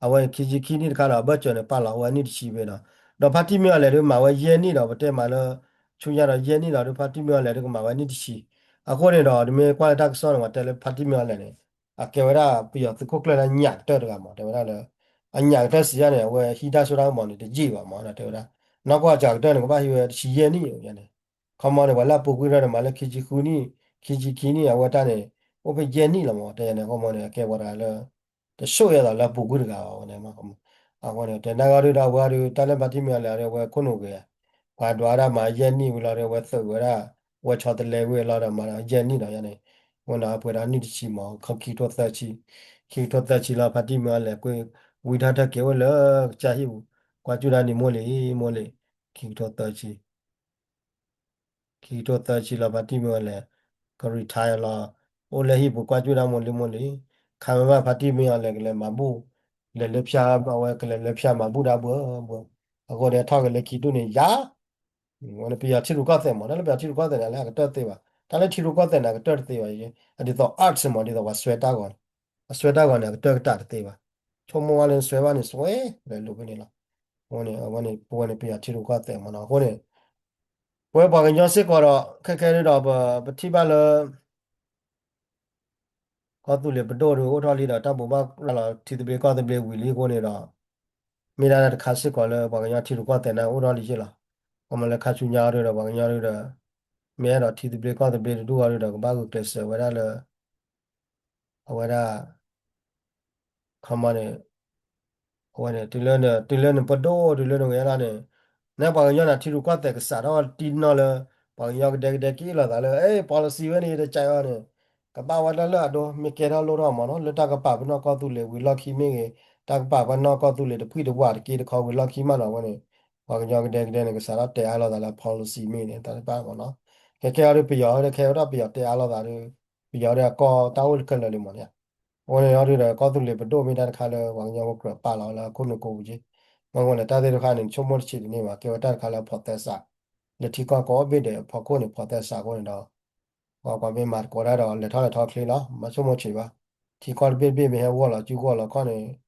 အဝဲခံဆံခံနံၣ်တခါဒီး အဘၢၣ်စၢၤန့ၣ် ပာ်လီၤဝဲနံၣ်တဆံဖဲနီၤ, ဒီးဖါတံၢ်မ့ၢ်အီၤလဲၣ်ဒုး မၤဝဲယဲၢ်နံၣ်ဒီး ပတဲမးလၢ ဆူညါဒီးယဲၢ်နံၣ်ဒီးဒုး ဖါတံၢ်မ့ၢ်အီၤလဲၣ်ဒုး ကမၤဝဲနံၣ်တဆံ, အဃိန့ၣ်ဒီး နမ့ၢ်ကွၢ်လၢတၢ်ကစီၣ်န့ၣ် ပှၤတဲလၢဖါတံၢ်မ့ၢ်အီၤလဲၣ်န့ၣ် အကဲဝဲဒၣ်ပယီၤသုးခိၣ်ကျၢၢ်လၢညၣ်ကတၢၢ်တဂၤမး တဲဝဲဒၣ်လၢ အညၣ်ကတၢၢ်စံးယါန့ၣ် အဝဲဟံးတၢ်စိတၢ်ကမီၤန့ၣ် တယံာ်ဘၣ်မး တဲဝဲဒၣ်, နီၢ်ကီၢ်အစှၤကတၢၢ်န့ၣ် ကဘၣ်ဟံးဝဲတဆံယဲၢ်နံၣ်ယါန့ၣ်, ခီမီန့ၣ် ပှၤလၢအပူၤကွံာ်ထီၣ်န့ၣ် မၤလၢခံဆံဃုနံၣ်, ခံဆံခံနံၣ် အဝဲတၢ်န့ၣ် အိၣ်ဖဲယဲၢ်နံၣ်လီၤမး တဲယါန့ၣ် ခီမီန့ၣ် အကဲပှၤတဂၤလၢ တဆိၣ်ယဲၢ်သးလၢအပူၤကွံာ်တဂၤဘၣ်ဝဲန့ၣ်, အဃိန့ၣ် တဲနၢ်ဂီၢ်ဒုးဒီးအဝဲဒုး တၢ်လၢဖါတံၢ်မ့ၢ်အီၤလဲၣ်ဒုး အဝဲခိၣ်နူာ်ဂ့ၤ, ပှၤဒွးဒၣ်မၤယဲၢ်နံၣ်ဝံၤလီၤဒုး အဝဲသုးဝဲဒၣ် ဝဲဆီတလဲဝံၤလီၤဒီးမၤဒီးယဲၢ်နံၣ်ဒီးယါန့ၣ်, အဃိန့ၣ် အပှဲၤဒီးနံၣ်တဆံမး ခံကထိသၢဆံ, ခံကထိသၢဆံလီၤ ဖါတံၢ်မ့ၢ်အီၤလဲၣ် ကွံာ်ဝံထီၣ်ထၢၣ်က့ၤအိၣ်လၢ ကစၢ်ဟံၣ်ပူၤ ကွၢ်ကၠူၣ်ဒၣ်န့ၣ် မိၢ်လံၤ မိၢ်လံၤ, ခံကထိသၢဆံ ခံကထိသၢဆံလီၤ ဖါတံၢ်မ့ၢ်အီၤလဲၣ် က retire လီၤ, အိၣ်လၢဟံၣ်ပူၤ ကွၢ်ကၠူၣ်ဒၣ်မိၢ်လံၤမိၢ်လံၤ, ခါမ့ၢ်ဘၣ်ဖါတံၢ်မ့ၢ်အီၤလဲၣ် ကလဲၤမၤဘူၣ်, လဲၤလၢဖၠါ အဝဲကလဲၤလၢဖၠါမၤဘူၣ်ဒၣ်ဘှီဘှီ, အဃိန့ၣ် ထီၣ်က့ၤလၢခံဒူၣ်န့ၣ်ယါ, ဝဲန့ၣ်ပယီၤထံရူၢ်ကီၢ်သဲးမး တၢ်လၢပယီၤထံရူၢ်ကီၢ်သဲးန့ၣ် လၢအကတၢၢ်တသ့ဘၣ်, တၢ်လၢထံရူၢ်ကီၢ်သဲးန့ၣ် အကတၢၢ်တသ့ဘၣ်, ဒ်သိး arts မး ဒ်သိးပှၤစွဲတၢ်ဂီၤန့ၣ်, အစွဲတၢ်ဂီၤန့ၣ် အကတၢၢ်ကတၢၢ်တသ့ဘၣ် ဆိကမိၣ်ဝဲလၢနစွဲဘၣ်န့ၣ် စွဲ လဲၤလိာ်ဖဲန့ၣ်လီၤ. အဃိန့ၣ် အဝဲန့ၣ် ပဝဲန့ၣ်ပယီၤထံရူၢ်ကီၢ်သဲးမ့ၢ်နီၤ. အဃိန့ၣ် ပဝဲပှၤကညီစ့ၢ်ကီးဒီး ခဲခဲဒၣ်ဒီး ပ ပထံၣ်ဘၣ်လၢ ကီၢ်သူလ့ၤပဒိၣ်ဒုးအိၣ်ထီၣ်လံဒီး တၢ်ဘိးဘၣ်ရၤလီၤထံသဘျ့ကီၢ်သဘျ့ဝံၤလံအဃိန့ၣ်ဒီး မ့ၢ်ဒၣ်တခါစ့ၢ်ကီးလၢ ပှၤကညီထံရူၢ်ကီၢ်သဲးန့ၣ်အိၣ်ထီၣ်လံက့လီၤ. ခီမီလၢခါဆူညါအံၤဒီး ပှၤကညီဒုးဒီး မ့ၢ်အဲၣ်ဒိးထံသဘျ့ကီၢ်သဘျ့တဒူၣ်အံၤဒုးဒီး ကဘၣ်ဂုာ်ကျဲးစၢးဝဲဒၣ်လၢ အဝဲဒၣ် ခီမီန့ၣ် အဝဲန့ၣ် တုၤလၢန တုၤလၢနပဒိၣ် တုၤလၢနဂဲၤလီၤန့ၣ် နပှၤကညီန့ၣ် ထံရူၢ်ကီၢ်သဲးကစးထီၣ်တံၢ်နီၢ်လၢ ပှၤကညီကဒဲကဒဲက့ၤလီၤသးလၢ အဲ policy ဝဲန့ၣ် တကးအီၤန့ၣ် ကဘၣ်ဝဲဒၣ်လၢအဒိ မ့ၢ်ကဲထီၣ်လိၣ်ထီၣ်မ့ၢ်နီၤ လၢတၢ်ကပာ်ပနီၣ်ကီၢ်သူလ့ၤဝံၤလီၢ်ခံမ့ၢ်ဂ့ၤ တၢ်ကပာ်ပနီၣ်ကီၢ်သူလ့ၤတဖှံတဝးတက့တခီဝံၤလီၢ်ခံမးနီၤ အဝဲန့ၣ် ပှၤကညီကဒဲကဒဲန့ၣ် ကစးထီၣ်တဲအါလိာ်သးလၢ policy မ့ၢ်န့ၣ် တၢ်တဖၣ်မ့ၢ်နီၤ ခဲခဲအံၤဒုးပယီၤဒုး ခဲအံၤဒုးပယီၤတဲအါလိာ်သးဒုး ပယီၤဒုးအကီၢ်တၢ်အိၣ်တခဲလၢာ်လံမ့ၢ်န့ၣ် အဃိန့ၣ်အံၤဒုးဒီး ကီၢ်သူလ့ၤပဒိၣ်မ့ၢ်တၢ်တခါလၢ ပှၤကညီဖိကြၢးပာ်လီၤလၢအခိၣ်နူာ်ကိးပူၤက့ မ့ၢ်အဃိန့ၣ် တၢ်သ့ၣ်တဖၣ်န့ၣ် နဆိကမိၣ်တဆံးတန့ၢ်ဘၣ် ကဲဝဲတၢ်တခါလၢဖီၣ်သဲစး လၢထံကီၢ်ကိးဘ့ၣ်ဒဲးဖီခိၣ်န့ၣ် ဖီၣ်သဲစးအဃိန့ၣ်ဒီး ပှၤကွၢ်မ့ၢ်မၤသကိးတၢ်ဒီး လဲၤထီၣ်လဲၤထီချ့လီၤ မၤဆိကမိၣ်ဆံးဘၣ် ထံကီၢ်တဘ့ၣ်တဘ့ၣ်မ့ၢ်ဟဲဂီၢ်လီၤ စုဂီၢ်လီၤခီန့ၣ် လဲၤထီၣ်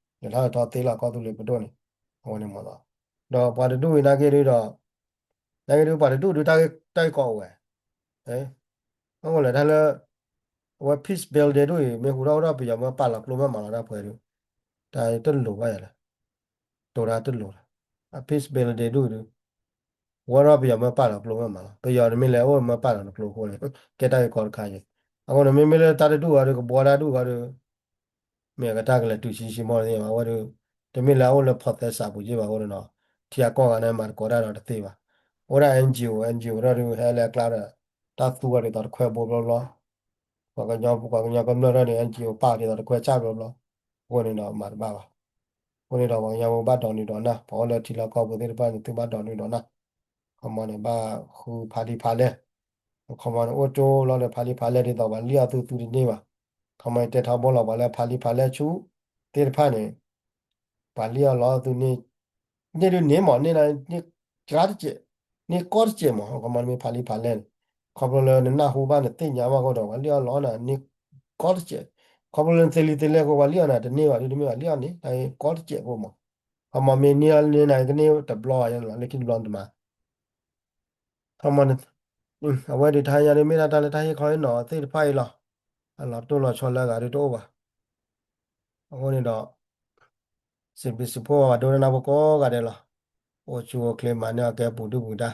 လဲၤထီသ့လီၤ ကီၢ်သူလ့ၤပဒိၣ်န့ၣ် အဝဲန့ၣ်မ့ၢ်နီၤ ဒီးပှၤတဒူၣ်အံၤနာ်က့ဒုးဒီး နာ်က့ဒုးပှၤတဒူၣ်ဒုး တၢ်ဂ့ၢ်ကီအိၣ်ဝဲ မ့ၢ်လဲၤတၢ်လၢ အဝဲ peace building ဒ်အံၤ မ့ၢ်ဟူထီၣ်အိၣ်ထီၣ်ပယီၤမၢပာ်လီၤကျိမၢမၤလီၤတၢ်ပှဲၤဒုး တၢ်တလိၤဘၣ်ယၤလဲၣ် တိၤတၢ်တလိၤလီၤ အ peace building ဒ်အံၤဒုး ဝဲထီၣ်ပယီၤမၢပာ်လီၤကျိမၢမၤလီၤ ပယီၤတမ့ၢ်လဲၤအိၣ်မၢပာ်လီၤနကျိအဃိန့ၣ် ကဲတၢ်ဂ့ၢ်ကီတခါယဲၢ် အဃိန့ၣ် မ့မ့ၢ်လၢတၢ်တဒူၣ်အံၤဒုး ကဘှီတၢ်ဒူၣ်အံၤဒုး မ့ၢ်အကတၢၢ်ကလဲၤတုၤဆံးဆံးမီၢ်သ့ဘၣ် အဝဲဒုး တမ့ၢ်လၢအအိၣ်လၢဖီၣ်သဲစးပူၤက့ဘၣ်အဃိန့ၣ်ဒီး ထံအကီၢ်ဂၤန့ၣ်မၤသကိးတၢ်ဒီးတသ့ဘၣ် အိၣ်ဒၣ် NGO NGO ထီၣ်ဒုး ဟဲလၢအကျါဒီး တၢ်သူဝဲဒ်သိးတခွဲဘိဘျီဘျီ ပှၤကညီ ပှၤကညီကမျၢၢ်ထီၣ်န့ၣ် NGO ပာ်ဒ်သိးတခွဲဆၣ်ဘျီဘျီ အဃိန့ၣ်ဒီး မၤတဘၣ်ဘၣ် အဃိန့ၣ်ဒီး ပှၤကညီဖိဘၣ်ဒိးနုာ်ဒိးနၢ် ပှၤအိၣ်လၢထံလီၢ်ကီၢ်ပူၤသ့ၣ်တဖၣ်န့ၣ် သုဘၣ်ဒိးနုာ်ဒိးနၢ် ခီမီန့ၣ် ဘၣ်ဃုဖးလံာ်ဖးလဲၢ် ခီမီန့ၣ်အိၣ်ကၠိလီၤလၢဖးလံာ်ဖးလဲၢ်ဒ်သိးပှၤလံၣ်အီၤသုသုတန့ၢ်ဘၣ် ခီမီန့ၣ်တဲထီဘိလီၤပှၤလၢဖးလံာ်ဖးလဲၢ်ဆူ သ့ၣ်တဖၣ်န့ၣ် ပှၤလံၣ်အီၤလီၤသုန့ၢ် န့ၢ်ဒုးန့ၢ်မး န့ၢ်ကါတစဲး န့ၢ်ကီတစဲးမး ခီမီန့ၣ်မ့ၢ်ဖးလံာ်ဖးလဲၢ်န့ၣ် ခီဖျိလၢနနၢ်ဟူဘၣ်နသ့ၣ်ညါဘၣ်အဃိဒီး ပှၤလံၣ်အီၤလီၤနၤ န့ၢ်ကီတစဲး ခီဖျိလၢနသ့လံာ်သ့လဲၢ်အဃိ ပှၤလံၣ်အီၤနၤတန့ၢ်ဘၣ် ဒုးတမ့ၢ်ပှၤလံၣ်အီၤန့ၢ် တၢ်ကီတစဲးဖိမး ခီမီမ့ၢ်န့ၢ်အီၤန့ၢ်နၤကန့ၢ်တဘျီဘၣ် လၢခံတဘျီတမၤ ခီမီန့ၣ် အဝဲဒုးတဟါညါဒုးမ့ၢ်ဒၣ်တၢ်လၢတၢ်ဟ့ၣ်ခီဟ့ၣ်နီၤသ့ၣ်တဖၣ်အံၤလီၤ. အလီၤတိၢ်လီၤဆီလၢအဂၤဒုးတအိၣ်ဘၣ်. အဃိန့ၣ်ဒီး စံးဘျုးစံးဖှိၣ်ပှၤဒိကနၣ်ဖိကိးဂၤဒဲးလီၤ. အိၣ်ဆူၣ်အိၣ်ချ့မၤန့ၢ်အီၤကဲပူၤဒုၣ်ပူၤဒါ